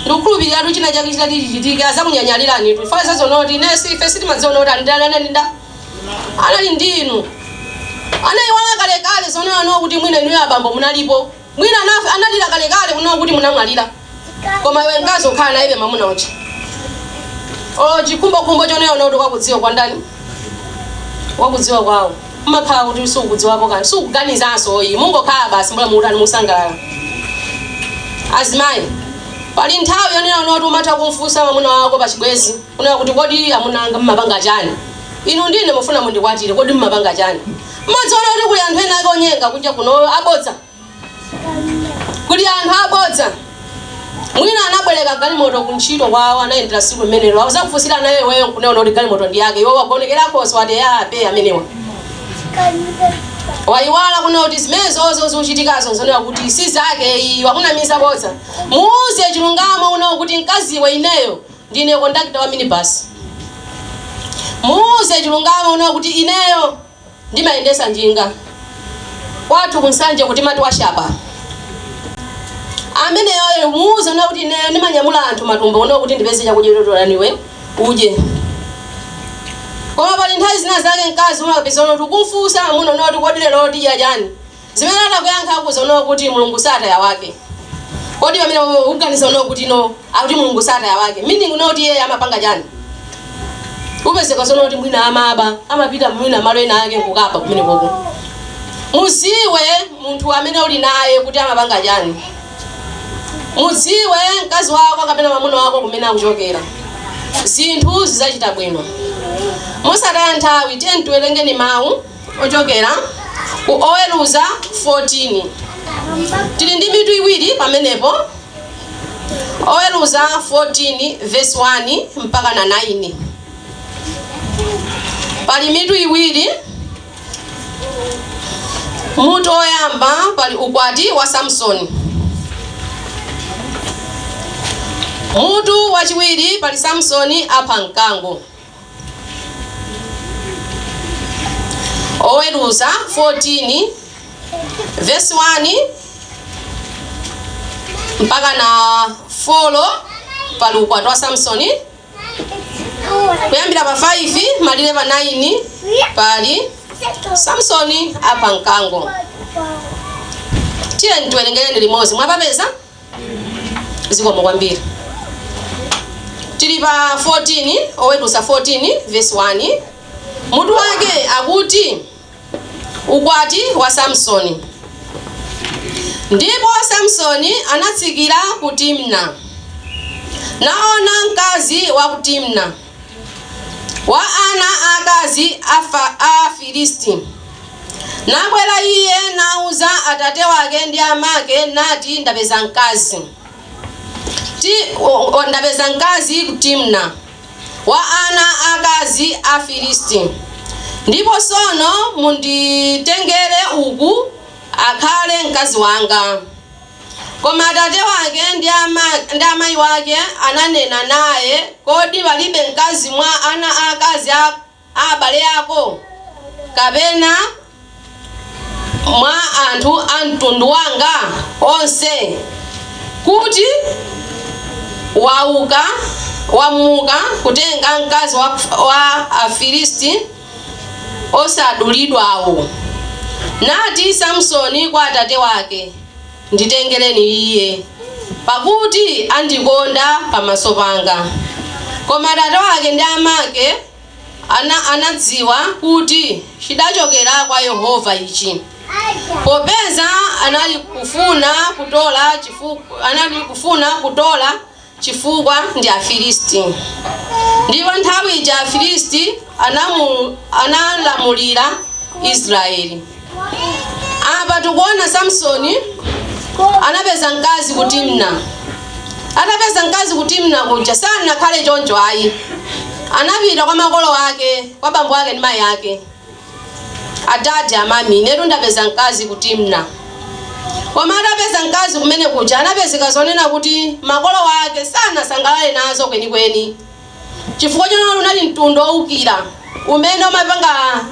ndikukhulupirira china chake chitati chichitike azakunyanyalirani tu. Ife zazonoti inesi ife sitimadziona kuti anali nda, anali ndi inu. Anayiwala kalekale zonena kuti mwina inuyo abambo munalipo, mwina analira kalekale kunena kuti munamwalira. Koma iwe mkazi ukhala naye mamuna uja, o chikhumbokhumbo chonena kuti wakudziwa kwa ndani, wakudziwa kwawo, umakhala kuti sukudziwapo kanthu, sukuganizanso iyi, mungokhala basi mbula muutani, musangalala. Azimayi, pali nthawi yonena kuti umatha kumfunsa mwamuna wako pachibwezi kunena kuti, "Kodi amuna anga mmapanga chani? Inu ndine mufuna mundikwatire, kodi mmapanga chani?" Mmadziona kuti kuli anthu ena ake onyenga kunja kuno, abodza. Kuli anthu abodza. Mwina anabwereka galimoto kuntchito kwawo, anayendera siku limenelo, akuzakufunsira naye iweyo nkunena kuti galimoto ndi yake. Iwe wagonekerakhoso, wati ya ape amenewa. Wayiwala kunena kuti zimenezozo zikuchitikazo nzonena kuti si zake iyi, wakunamiza bodza. Muuze chilungamo uno kuti mkaziwe, ineyo ndine kondakita wa minibus. Muuze chilungamo uno kuti ineyo ndimayendesa njinga. Kwathu kunsanje kuti mati washapa ameneyo, muuze una kuti ineyo ndimanyamula anthu matumbo uno kuti ndipeze chakudya totolaniwe udye. Koma pali nthawi zina zake mkazi umapeza uno tikumfunsa amuna uno kuti, "Kodi lero tidya chani?" Zimene atakuyankha akuza uno kuti, "Mulungu sataya wake." Kodi pamene uganiza uno kuti no akuti Mulungu sataya wake, meaning uno kuti iye amapanga chani? Upezeka sono kuti mwina amaba, amapita mwina malo ena ake nkukaba kumene koko. Muziwe munthu amene uli naye kuti amapanga chani. Mudziwe mkazi wako kapena mwamuna wako kumene akuchokera, zinthu zidzachita bwino. Mosataya nthawi, tiye tiwerengeni mawu ochokera ku Oweruza 14. Tili ndi mitu iwiri pamenepo. Oweruza 14 verse 1 mpaka na 9, pali mitu iwiri. Mutu woyamba pali ukwati wa Samsoni. Mutu wachiwiri pali Samsoni apha mkango. Oweruza 14 verse 1 mpaka na 4 pali ukwati wa Samsoni. Kuyambira pa 5 malire pa 9 pali Samsoni apha mkango. Tiye tiwerengereni limodzi. Mwapapeza? Zikomo kwambiri. Tili pa 14, Oweruza 14 verse 1. Mutu wake akuti ukwati wa Samsoni. Ndipo Samsoni anatsikira ku Timna, naona mkazi wa ku Timna, wa ana akazi a Filisti. Nakwera iye nauza atate wake ndi amake, nati, "Ndapeza mkazi ndapeza mkazi ku Timna wa ana akazi a Filisti. Ndipo sono munditengere uku akhale mkazi wanga." Koma atate wake ndi amayi wake ananena naye, "Kodi palibe mkazi mwa ana akazi a abale ako, kapena mwa anthu a mtundu wanga onse, kuti wauka wamuka kutenga mkazi wa Afilisti osadulidwawo?" Nati Samsoni kwa atate wake, "Nditengereni iye, pakuti andikonda pamaso panga." Koma atate wake ndi amake anadziwa kuti chidachokera kwa Yehova ichi, popeza anali kufuna kutola chifukwa ndi Afilisti. Ndipo nthawi ija Afilisti analamulira Israeli. Apa tikuona Samsoni anapeza mkazi ku Timna. Atapeza mkazi ku Timna kuja, sanakhale choncho ayi. Anapita kwa makolo ake, kwa bambo ake ndi mayi ake: "Adadi, amami, inetu ndapeza mkazi ku Timna." Koma atapeza mkazi kumene kuja, anapezeka zonena kuti makolo ake sanasangalale nazo kwenikweni, chifukwa chonena unali mtundu owukira umene umapanga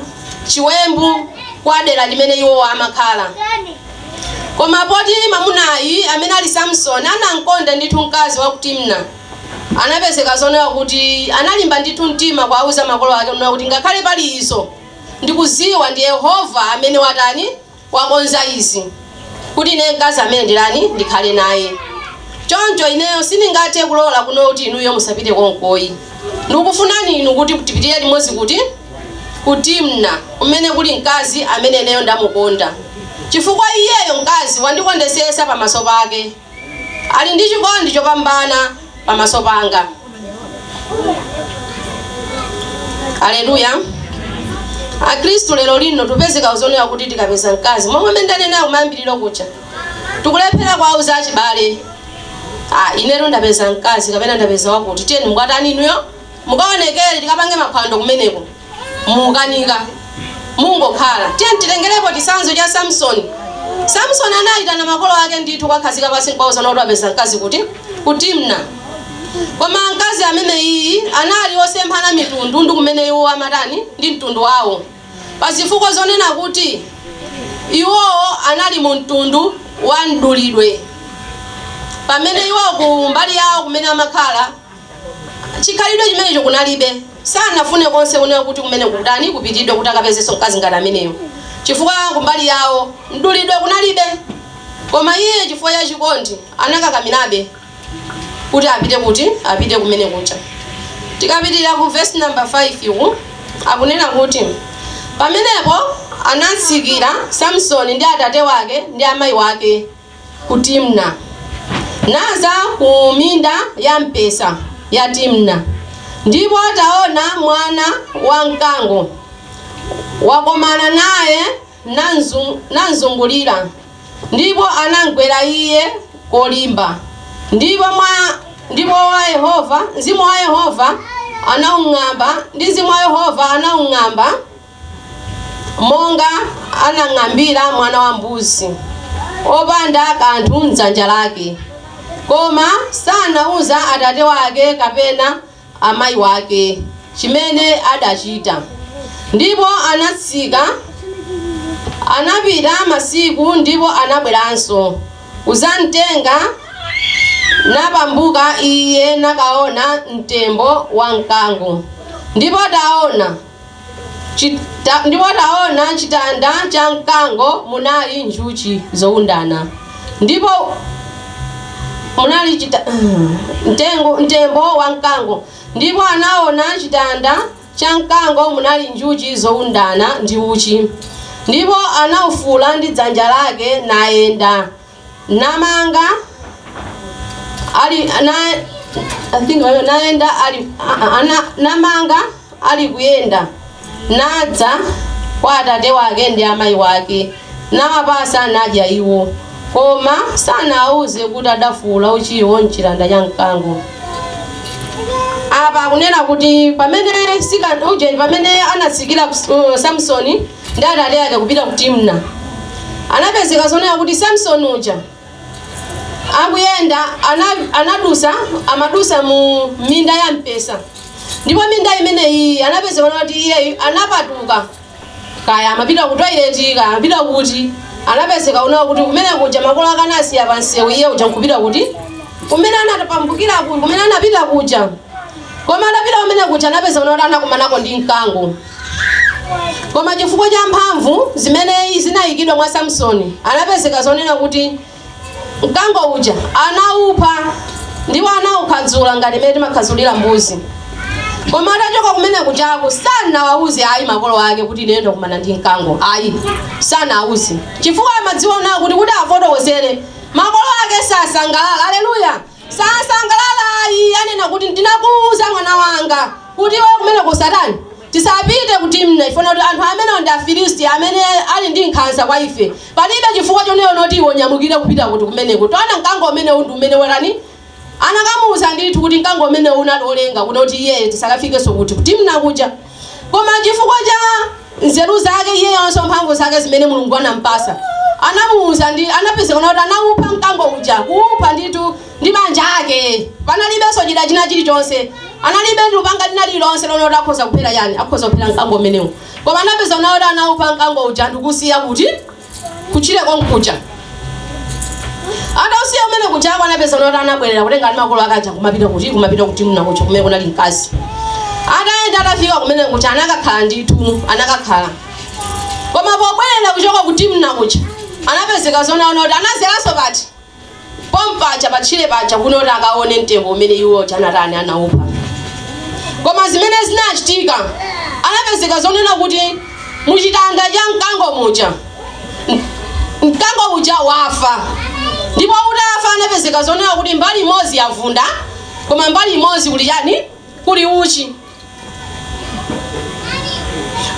chiwembu kwa dera limene iwo amakhala. Koma poti mamunayi amene ali Samson anamkonda ndithu mkazi wa ku Timna, anapezeka zonena kuti analimba ndithu mtima kuauza makolo ake kunena kuti, "Ngakhale pali izo, ndikuziwa ndi Yehova amene watani, wakonza izi kuti ine mkazi amene ndilani ndikhale naye. Choncho ineyo sindingathe kulola kuno kuti inuyo musapite konkoyi. Ndikufunani inu kuti tipitire limodzi kuti ku Timna kumene kuli mkazi amene ineyo ndamukonda, chifukwa iyeyo mkazi wandikondesesa pamaso pake, ali ndi chikondi chopambana pamaso panga." Aleluya! Akhristu lero lino tupezeka uzonera kuti tikapeza mkazi, momwe mmene ndanena kumayambiriro kucha, tikulephera kuwauza achibale, "Ah, inetu ndapeza mkazi kapena ndapeza wakuti, tiyeni mukatani inuyo mukaonekere, tikapange maphwando kumeneko." Mukanika, mungokhala. Tiye titengerepo chitsanzo cha Samsoni. Samsoni anayitana makolo ake ndithu, kwakhazika pasi nkwauza kuti wapeza mkazi kuti ku Timna. Koma mkazi amene iyi anali osemphana mitundu ndi kumene iwo amatani ndi mtundu wawo, pa zifukwa zonena kuti Iwowo anali mu mtundu wa mdulidwe, pamene iwowo ku mbali yawo kumene amakhala chikhalidwe chimenecho kunalibe. Sanafune konse kunena kuti kumene kutani kupitidwe kuti akapezenso mkazi ngati ameneyo, chifukwa kumbali yawo mdulidwe kunalibe. Koma iye chifukwa cha chikondi anakakamirabe kuti apite, kuti apite kumene kucha. Tikapitirira ku verse number 5 iku, akunena kuti pamenepo anatsikira Samsoni ndi atate wake ndi amayi wake ku Timna, naza ku minda ya mpesa ya Timna. Ndipo taona, mwana wa mkango wakomana naye nanzungulira, ndipo anamgwera iye kolimba. Ndipo wa Yehova, mzimu wa Yehova anaung'amba, ndi mzimu wa Yehova anaung'amba monga anang'ambira mwana wa mbuzi opanda kanthu mdzanja lake. Koma sanauza atate wake kapena amayi wake chimene adachita. Ndipo anatsika, anapita masiku, ndipo anabweranso kuzamtenga, napambuka iye nakaona mtembo wa mkango. Ndipo taona, chitanda cha mkango munali njuchi zowundana, ndipo munali mtembo wa mkango. Ndipo anaona chitanda cha mkango munali njuchi zowundana ndi uchi, ndipo anaufula ndi dzanja lake, nayenda namanga ali na, I think nayenda ali namanga ali kuyenda, nadza kwa atate wake ndi amayi wake, nawapasa, nadya iwo. Koma sanawuze kuti adafula uchiwo mchitanda cha mkango. Apa akunena kuti pamene sika uje, pamene anatsikira Samsoni ndi atate ake kupita ku Timna, anapezeka zonena kuti Samsoni uja akuyenda anadusa, amadusa mu minda ya mpesa. Ndipo minda imeneyi anapezeka kuti iye anapatuka, kaya amapita ku toilet, kaya amapita kuti, anapezeka unawo kuti kumene kuja makolo akanasiya pansewu, iye uja nkupita kuti kumene anatapambukira kumene anapita kuja. Koma atapita kumene kuja anapeza kuti anakumanako ndi mkango. Koma chifukwa cha mphamvu zimene zinayikidwa mwa Samsoni, anapezeka zonena kuti mkango uja anaupha, ndipo anaukhadzula ngati imene timakhadzulira mbuzi. Koma atachoka kumene kuchako sanawauze ayi makolo ake kuti ine ndakumana ndi mkango, ayi, sanawauze, chifukwa amadziwa nawo kuti afotokozere makolo ake sasangalala. Aleluya! Sasangalala ayi, anena kuti ndinakuuza mwana wanga kuti iwe kumene kusatani tisapite ku Timna, ifuna kuti anthu amene ndi Afilisti amene ali ndi nkhanza kwa ife, palibe chifukwa choneyo noti iwe unyamukire kupita kuti kumeneko. Taona mkango umene ndi umene werani. Anakamuuza ndithu kuti mkango umene unali olenga kunoti iye tisakafikenso kuti ku Timna kuja. Koma chifukwa cha nzeru zake iyeyonso, mphamvu zake zimene Mulungu anampasa, anamuuza ndi anapezeka kuti anawupha mkango uja, kuupha ndithu ndi manja ake. Panalibenso chida china chilichonse, analibe lupanga lina lililonse lomwe kuti akhoza kuphera yani, akhoza kuphera mkango umenewu. Koma anapeza kuti anawupha mkango uja ndikusiya kuti kutchire konkuja. Atausiya umene kuchako, anapeza kuti anabwerera kutenga ndi makolo ake aja kumapita kuti, kumapita ku Timna kuja kumene kunali mkazi. Atayenda, atafika kumene kuja anakakhala ndithu, anakakhala. Koma pobwerera kuchoka ku Timna kuja anapezeka zonaona kuti anazeranso pati pompaja, patchire paja, kuno kuti akaone mtembo umene iwo anatani, anaupha. Koma zimene zinachitika, anapezeka zonena kuti muchitanda cha mkango muja mkango uja wafa. Ndipo utafa anapezeka zonena kuti mbali imodzi yavunda, koma mbali imodzi kuli chani? Kuli uchi.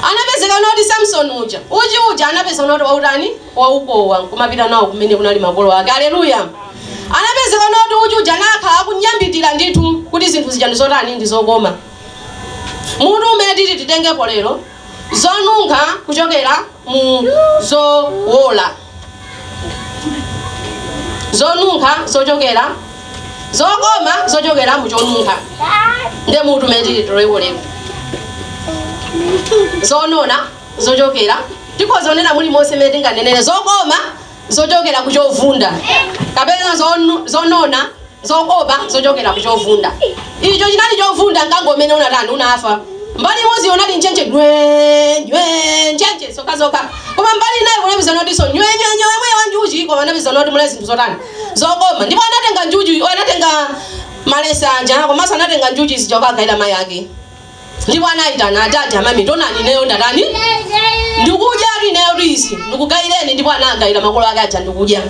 Anapezeka noti Samson uja uchi uja anapeza noti wautani, waukowa nkumapita nawo kumene kunali makolo ake. Aleluya! Anapezeka noti uchi uja anakhala akunyambitira ndithu kuti zinthu zija ndizotani, ndizokoma. Mutu umene titi titengepo lero, zonunkha kuchokera mu zowola, zonunkha zochokera, zokoma zochokera mu chonunkha, nde mutu umene titi tilowepo lero, zonona zochokera Tikhoza kunena mulimonse mmene tinganenere zokoma zochokera ku chovunda kapena zonona zokoma zochokera ku chovunda. Icho chinali chovunda, mkango umene unatani? Unafa. Mbali imodzi unali ntchentche nywe nywe, ntchentche zokhazokha, koma mbali inayo kunapeza notinso nywe nywe nywe mwe wa njuchi, koma anapeza noti muli zinthu zotani? Zokoma. Ndipo anatenga njuchi, anatenga malesanja, komanso anatenga njuchi zija kukagayira mayi ake. Ndipo anayitana atati, "Amami, tonani, ineyo ndatani? Ndikudya ati ineyo izi, ndikugayireni." Ndipo anagayira makolo ake aja ndikudya.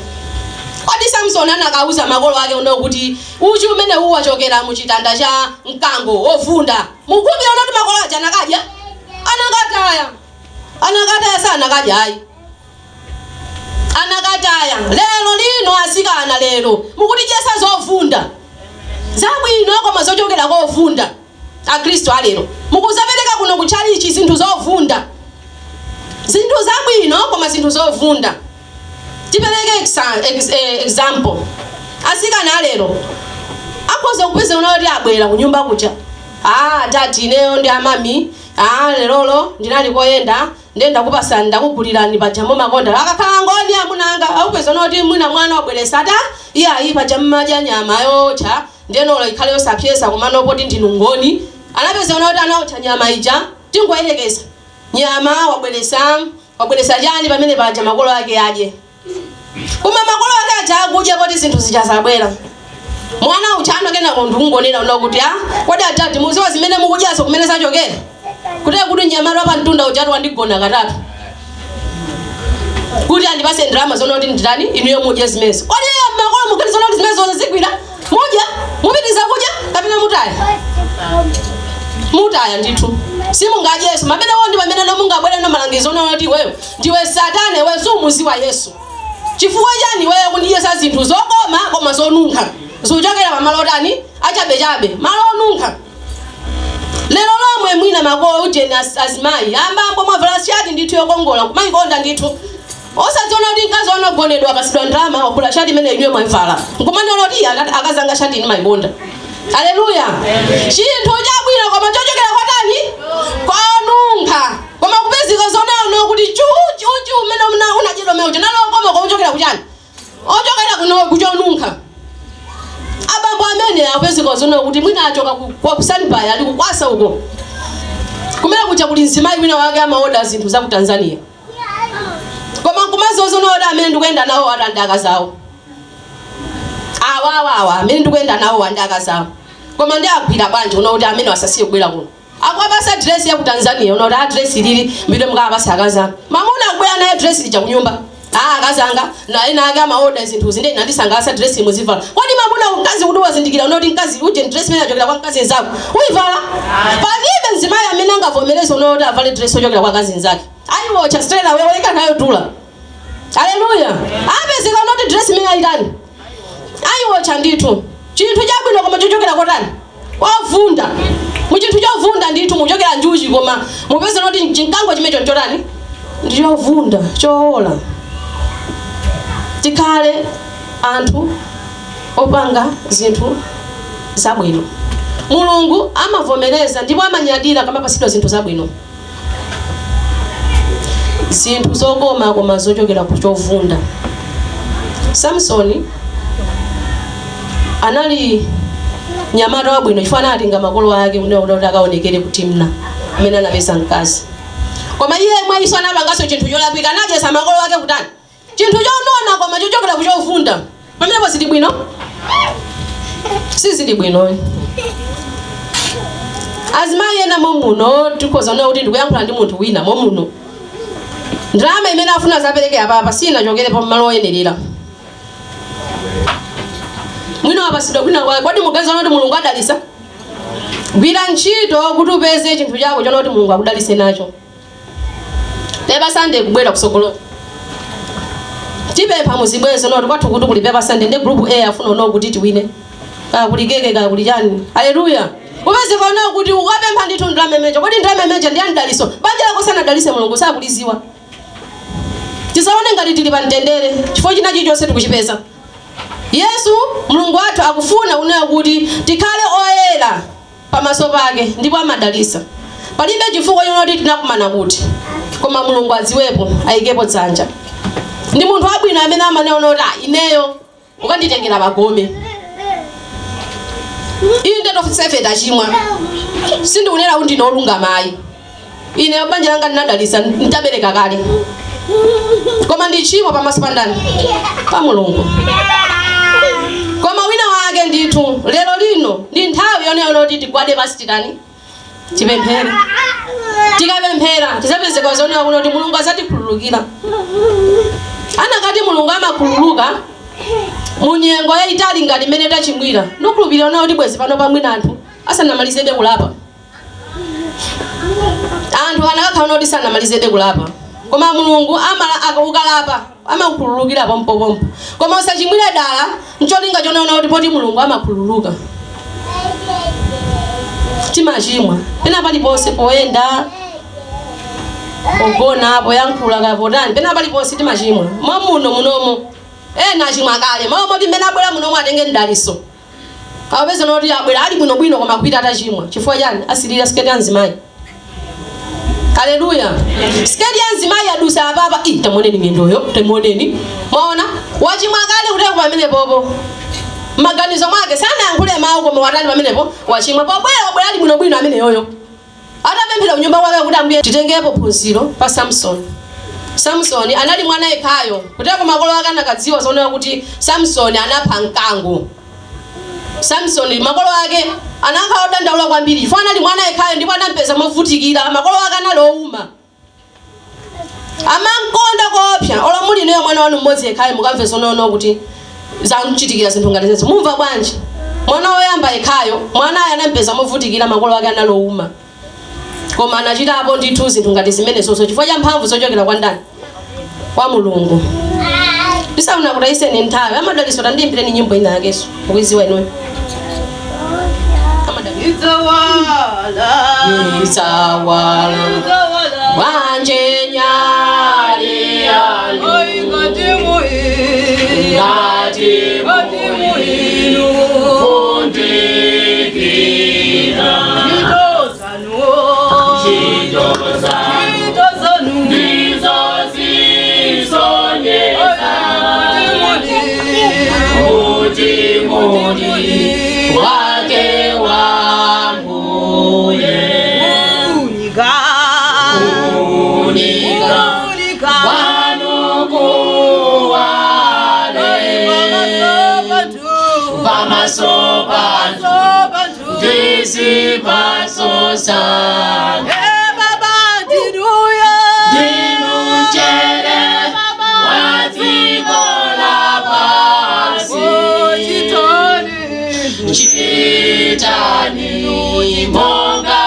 Kodi Samson anakauza makolo ake uno kuti uchi umene uwu wachokera muchitanda cha mkango wovunda, mukhulupirira unoti makolo aja anakadya? Anakataya, anakataya, sanakadya ayi, anakataya. Lero lino asikana lero mukutidyesa zovunda, zabwino koma zochokera kovunda. Akhristu alero mukuzapereka kuno kutchalichi zinthu zovunda, zinthu zabwino koma zinthu zovunda. Tipereke example, asikana alero akhoza kupeza unoti abwera kunyumba kuja, "Ah, tati, ineyo ndi amami, ah, lerolo ndinali koyenda, ndiye ndakupasani, ndakugulirani paja mumakonda." Akakhala ngoni amunanga akupeza unoti mwina mwana wabweresa ta, "Iyayi, paja mmadya nyama yotcha, ndiyenola ikhale yosapyesa, komano poti ndinu ngoni." Anapeza unoti anaotcha nyama ija, tingoyerekeza nyama wabweresa, wabweresa chani pamene paja makolo ake adye. Koma makolo ake aja akudya, poti zinthu zija zabwera, mwana uja kenako ndikungonena uno kuti, "Ah, kodi atati muziwa zimene mukudyaso kumene zachokera? Kuti kuti mnyamata pa mtunda ujatu wandigona katatu kuti andipase ndalama zonoti nditani, inuyo mudye zimenezo." Kodi iye makolo mugani zonoti zimenezo zigwira mudya, mupitiza kudya kapena mutaya? Mutaya ndithu, simungadyeso. Pamene wo ndi pamene nomungabwere no malangizo onoti, "Iweyo ndiwe satana, iwe sumuziwa Yesu. Chifukwa chani iweyo kundidyesa zinthu zokoma koma zonunkha, zikuchokera pamalo otani? Achabechabe, malo onunkha?" Lero lomwe mwina makolo ujeni azimayi ambambo mwavala shati ndithu yokongola, kumayikonda ndithu, osadziona kuti mkazi wanogonedwa apasidwa ndalama, wagula shati imene inuyo mwayivala, nkumanena kuti, "Iya, akazanga, shati inu mayikonda." Aleluya! Chinthu chabwino koma chochokera kwatani? Kwanunkha. Koma kupezeka zonaono kuti chuchi uchi umene unadyedwa umene uja nalokoma koma uchokera kuchani? Ochokera kuno kuchonunkha. Abambo amene akupezeka zoona kuti mwina achoka kwa kusanibaya, ali kukwasa uko, kumene kuja kuli mzimayi wina wake amaoda zinthu za ku Tanzania, koma nkumazozoona kuti amene ndikuyenda nawo ati ndi akazawo awa, awa, awa amene ndikuyenda nawo andi akazawo, koma ndi agwira bwanji una kuti amene asasiye kubwera kuno, akuwapasa dress ya ku Tanzania, una kuti a dress lili mbidwe mukawapasa akazanga. Mamuna akubwera naye dress lija kunyumba, "Ah, akazanga, na ena ake amaoda zinthu zinde, nandisangalasa dress muzivala." Kodi mamuna, mkazi kuti wazindikira unoti mkazi uje dress imene achokera kwa mkazi nzako, uyivala? Palibe mzimayi amene angavomereze unoti avale dress ochokera kwa akazi nzake. Ayiwocha straight away, oleka nayo tula. Aleluya! Apezeka unoti dress imene ayitani? Ayiwocha ndithu. Chinthu chabwino koma chochokera kotani? Kwavunda. Muchinthu chovunda ndithu muchokera njuchi, koma mupeze noti chinkango chimecho nchotani? Ndichovunda, choola. Tikhale anthu opanga zinthu zabwino. Mulungu amavomereza ndipo amanyadira kamapasidwa zinthu zabwino, zinthu zokoma koma zochokera ku chovunda. Samsoni anali mnyamata wabwino chifukwa anatenga makolo ake kunena kuti akaonekere ku Timna amene anapeza mkazi, koma iye mwayiso anapanganso chinthu cholakwika, anadyesa makolo ake kutani? Chinthu chonona koma chochokera ku chovunda. Pamenepo zili bwino? Sizili bwino. Azimayi ena momuno, tikhoza kuona kuti ndikuyankhula ndi munthu wina momuno, ndalama imene afuna zapereke apapa sinachokere pa malo oyenerera, mwina wapasidwa kwina kwake. Kodi muganiza kuti Mulungu adalisa? Gwira ntchito kuti upeze chinthu chako chona kuti Mulungu akudalise nacho. Paper Sunday kubwera kusogolo, tipempha muzibwezo noti kwathu kuti kuli Paper Sunday, ndi group A afuna uno kuti tiwine, kaya kuli keke, kaya kuli chani. Haleluya! Upezeka uno kuti ukapempha ndithu ndalama imeneyo. Kodi ndalama imeneyo ndi yandaliso? Banja lako sanadalise, Mulungu sakuliziwa. Tisaone ngati tili pa mtendere chifukwa china chilichonse tikuchipeza. Yesu Mulungu wathu akufuna kunena kuti tikhale oyera pamaso pake ndipo amadalisa. Palibe chifukwa chonoti tinakumana kuti. Koma Mulungu adziwepo, ayikepo dzanja. Ndi munthu wabwino amene amaneona kuti, "Ah, ineyo ukanditengera pagome." Ine tonsefe tachimwa, sindikunena kuti ndine olungama ayi. Ine banja langa ndinadalisa ntabereka kale, koma ndi tchimo pamaso pa ndani? Pa Mulungu. Koma wina wake ndithu, lero lino ndi nthawi yonena kuti tigwade pasi, titani? Tipemphere. Tikapemphera tizapezeka zonena kuno kuti Mulungu azatikhululukira. Anakati Mulungu amakhululuka munyengo yayitali ngati mmene tachimwira, ndikukhulupirira ona kuti bwezi pano pamwina anthu asanamalizebe kulapa, anthu anakakhala kuti sanamalizebe kulapa. Koma Mulungu amala ukalapa amakukhululukira pompopompo. Koma usachimwire dala ncholinga chonaona kuti poti Mulungu amakhululuka. Timachimwa pena paliponse, poyenda, pogona, poyankhula, kaya potani, pena paliponse timachimwa. Mwamuno munomo ena achimwa kale, momwe mmene abwera munomo atenge mdaliso, akapeza noti abwera ali bwinobwino, koma kupita atachimwa. Chifukwa chani? Asilira siketi ya mzimayi. Haleluya! Siketi ya mzimayi adusa apapa, i tamuoneni miyendoyo, tamuoneni. Mwaona, wachimwa kale kuteko pamene popo maganizo mwake sanayankhule mawu, koma watani pamenepo? Wachimwa. Pobwera wabwera ali bwinobwino amene yoyo atapemphera kunyumba kwake kuti, "Ambuye." Titengepo phunziro pa Samson. Samson anali mwana yekhayo. Kuteko makolo ake anakadziwa zoonera kuti Samson anapha mkango, Samson makolo ake anakhala odandaula kwambiri, chifukwa anali mwana yekhayo ndipo anampeza movutikira. Makolo ake anali owuma, amankonda koopsa. Olo muli inuyo mwana wanu mmodzi yekhayo, mukamve zonono kuti zamchitikira zinthu ngati zimenezo, mumva bwanji? Mwana woyamba yekhayo, mwanayo anampeza movutikira, makolo ake anali owuma, koma anachitapo ndithu zinthu ngati zimenezozo chifukwa cha mphamvu zochokera kwa ndani? Kwa Mulungu. Ndisauna kuti aiseni nthawi. Amadaliso, tandiyimbireni nyimbo ina yakeso ukuiziwa inuyo. Amadaliso. Idzawala. Idzawala. Idzawala. Wanje nyali yanu. Oi, ngati muyi. Ngati Ngati muinu. Fundikira. Ntchito zanu. Ntchito zanu. Ntchito zanu. Ndizo zisonyeza. Oi, kuti muli wake wa Mbuye. Kuunika. Kuunika. Kuunika. Kwanu kuwale. Pamaso panthu. Pamaso panthu. Panthu. Ndizipatso zanu. Eh, Baba, ndinuyo. Ndinu mchere wa dziko lapansi. Oh, chitani. Chitani monga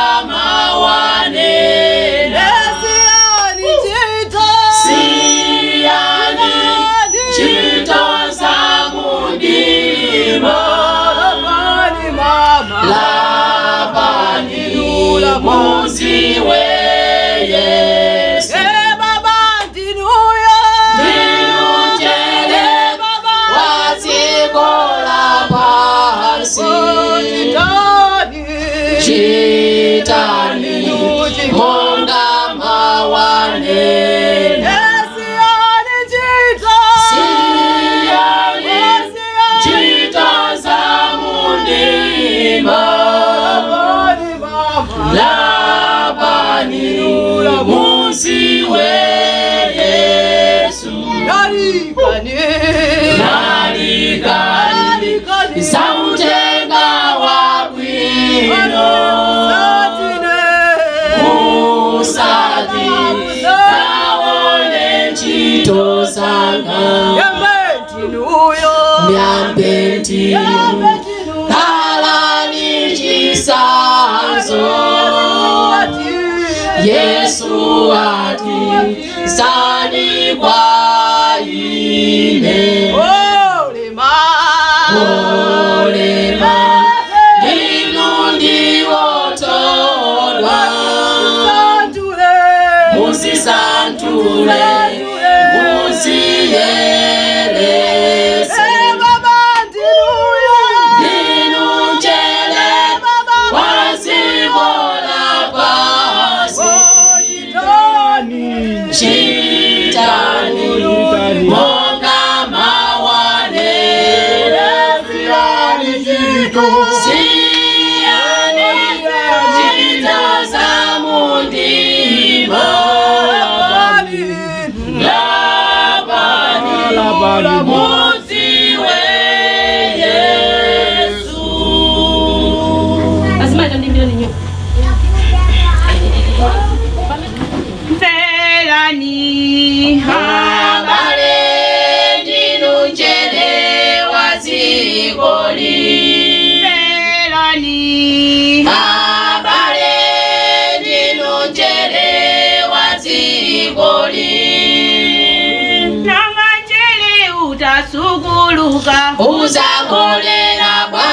mawanena. Siyani ntchito. Siyani ntchito za mdima. Lapani mama. Lapani muziwe Yesu. Eh, Baba, ndinuyo. Ndinu mchere Baba. wa dziko lapansi. Oh, chitani. Chitani monga mawanena. Siyani ntchito. Siyani ntchito za mdima. Lapani mama. Lapani muziwe Yesu. Lalikani. Lalikani za uthenga wabwino. Musati zaone ntchito zanga. Myambe ndinu, khalani chitsanzo. Yesu ati, "Zani kwa ine." Olema ndinu ndiwotodwa, muzisanthule, muziyeretse. Ndinu mchere wa dziko lapansi. Bola Mudziwe Yesu. Azimayi tandiimbireni nyimbo. Mverani Abale ndinu mchere wa dzikoli. Mverani Abale ndinu mchere wa dzikoli. Nanga mchere utasukuluka Uzakolera bwa.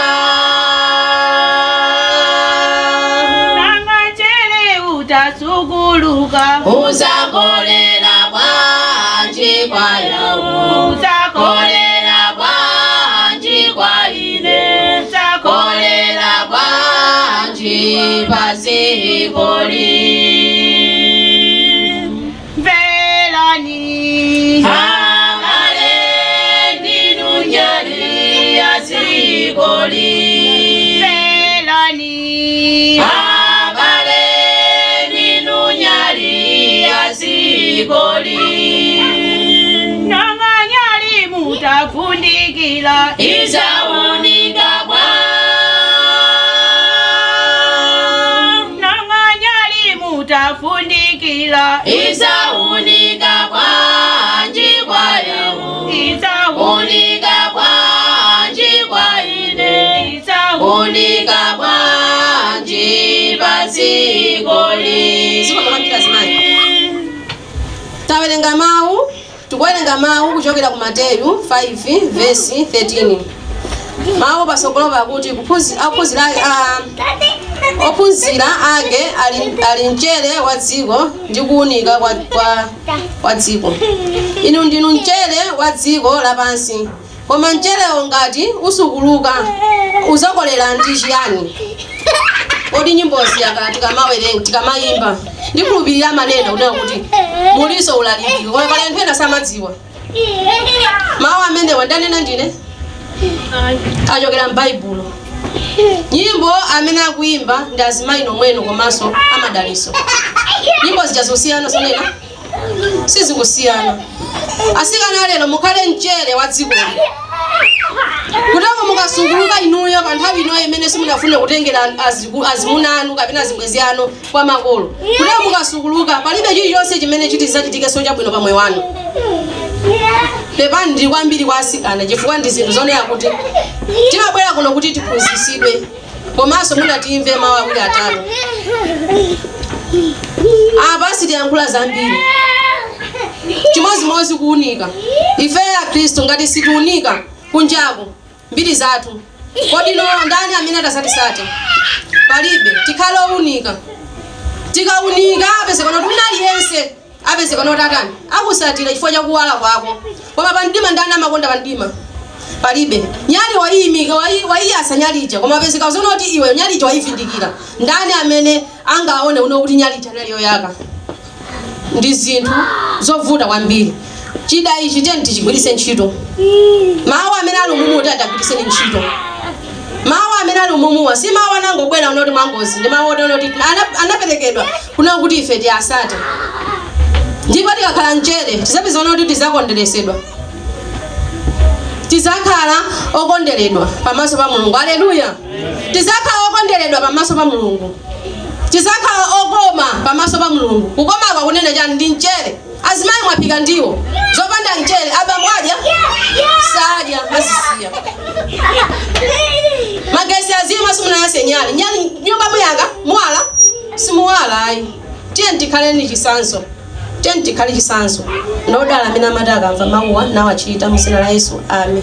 Nanga mchere utasukuluka Uzakolera bwanji kwa yawo. Uzakolera Kolera bwanji kwa ine. Uzakolera Kolera bwanji pazikoli. Mverani Abale ndinu nyali ya dzikoli. Mverani Abale ndinu nyali ya dzikoli. Nanga nyali mutafundikila Izaunika bwa. Nanga nyali mutafundikila Izaunika bwanji kwa yawo. Izaunika Unika bwanji kwa ine. Izaunika Unika bwanji pazikoli. Tawerenga mawu, tikuwerenga mawu kuchokera ku Mateyu 5 verse 13. Mawu pasogolo pakuti ophunzira ake ali mchere wa dziko ndi kuwunika kwa dziko. Inu ndinu mchere wa dziko lapansi, koma mcherewo ngati usukuluka uzakolera ndi chiyani? Kodi nyimbozi tikamawerenga, tikamayimba, ndikhulupirira manena kunena kuti muliso ulaliki, koma pali anthu ena samadziwa mawu amenewa. Ndanena ndine, achokera m'Baibulo. Nyimbo amene akuimba ndi azimayi nomweno komanso amadaliso. Nyimbo zija zikusiyana, zonena sizikusiyana. Asikana lero mukhale mchere wa dzikoli, kutako mukasukuluka inuyo pa nthawi inoyo imene simunafune kutengera azimuna anu kapena azibwenzi anu kwa makolo, kutako mukasukuluka palibe chilichonse chimene chitizachitikeso chabwino pa moyo wanu. Pepani, ndili kwambiri kwa asikana chifukwa ndi zinthu zonena kuti timabwera kuno kuti tiphunzitsidwe komanso munatimve mawu awiri atatu. Apa sitiyankhula zambiri, chimodzimodzi kuunika. Ife Akhristu ngati sitiunika kunjaku mbiri zathu, kodi no ndani amene atasatisate? Palibe. Tikhale owunika. Tikaunika apezekana kuti wina aliyense apezekana kuti atani, akusatira chifukwa chakuwala kwako. Koma pandima, ndani amakonda pandima? Palibe. Nyali wayiyimika, wayiyasa nyali ija, koma apezeka zona kuti iwe nyali ija wayivindikira. Ndani amene angaone uno kuti nyali ija nali yoyaka? Ndi zinthu zovuta kwambiri. Chida ichi tiyeni tichigwiritse ntchito. Mawu amene ali umumu kuti atagwiritseni ntchito. Mawu amene ali umumuwa si mawu anangobwera unoti mwangozi, ndi mawu oti anaperekedwa kuna kuti ife tiyasate. Ndipo tikakhala mchere tizapeza kuti tizakonderesedwa, tizakhala okonderedwa pamaso pa Mulungu. Aleluya! Tizakhala okonderedwa pamaso pa Mulungu, tizakhala okoma pamaso pa Mulungu. Kukoma kwakunena chani? Ndi mchere. Azimayi, mwaphika ndiwo zopanda mchere, abambo adya? Sadya, azisiya. Magesi azima, simunayase nyali. Nyali nyumba muyaka muwala, simuwala ayi. Tiye tikhaleni chisanzo, tiye tikhale chisanzo. Ndodala amene amati akamva mawuwa nawachita. Muzina la Yesu, amen.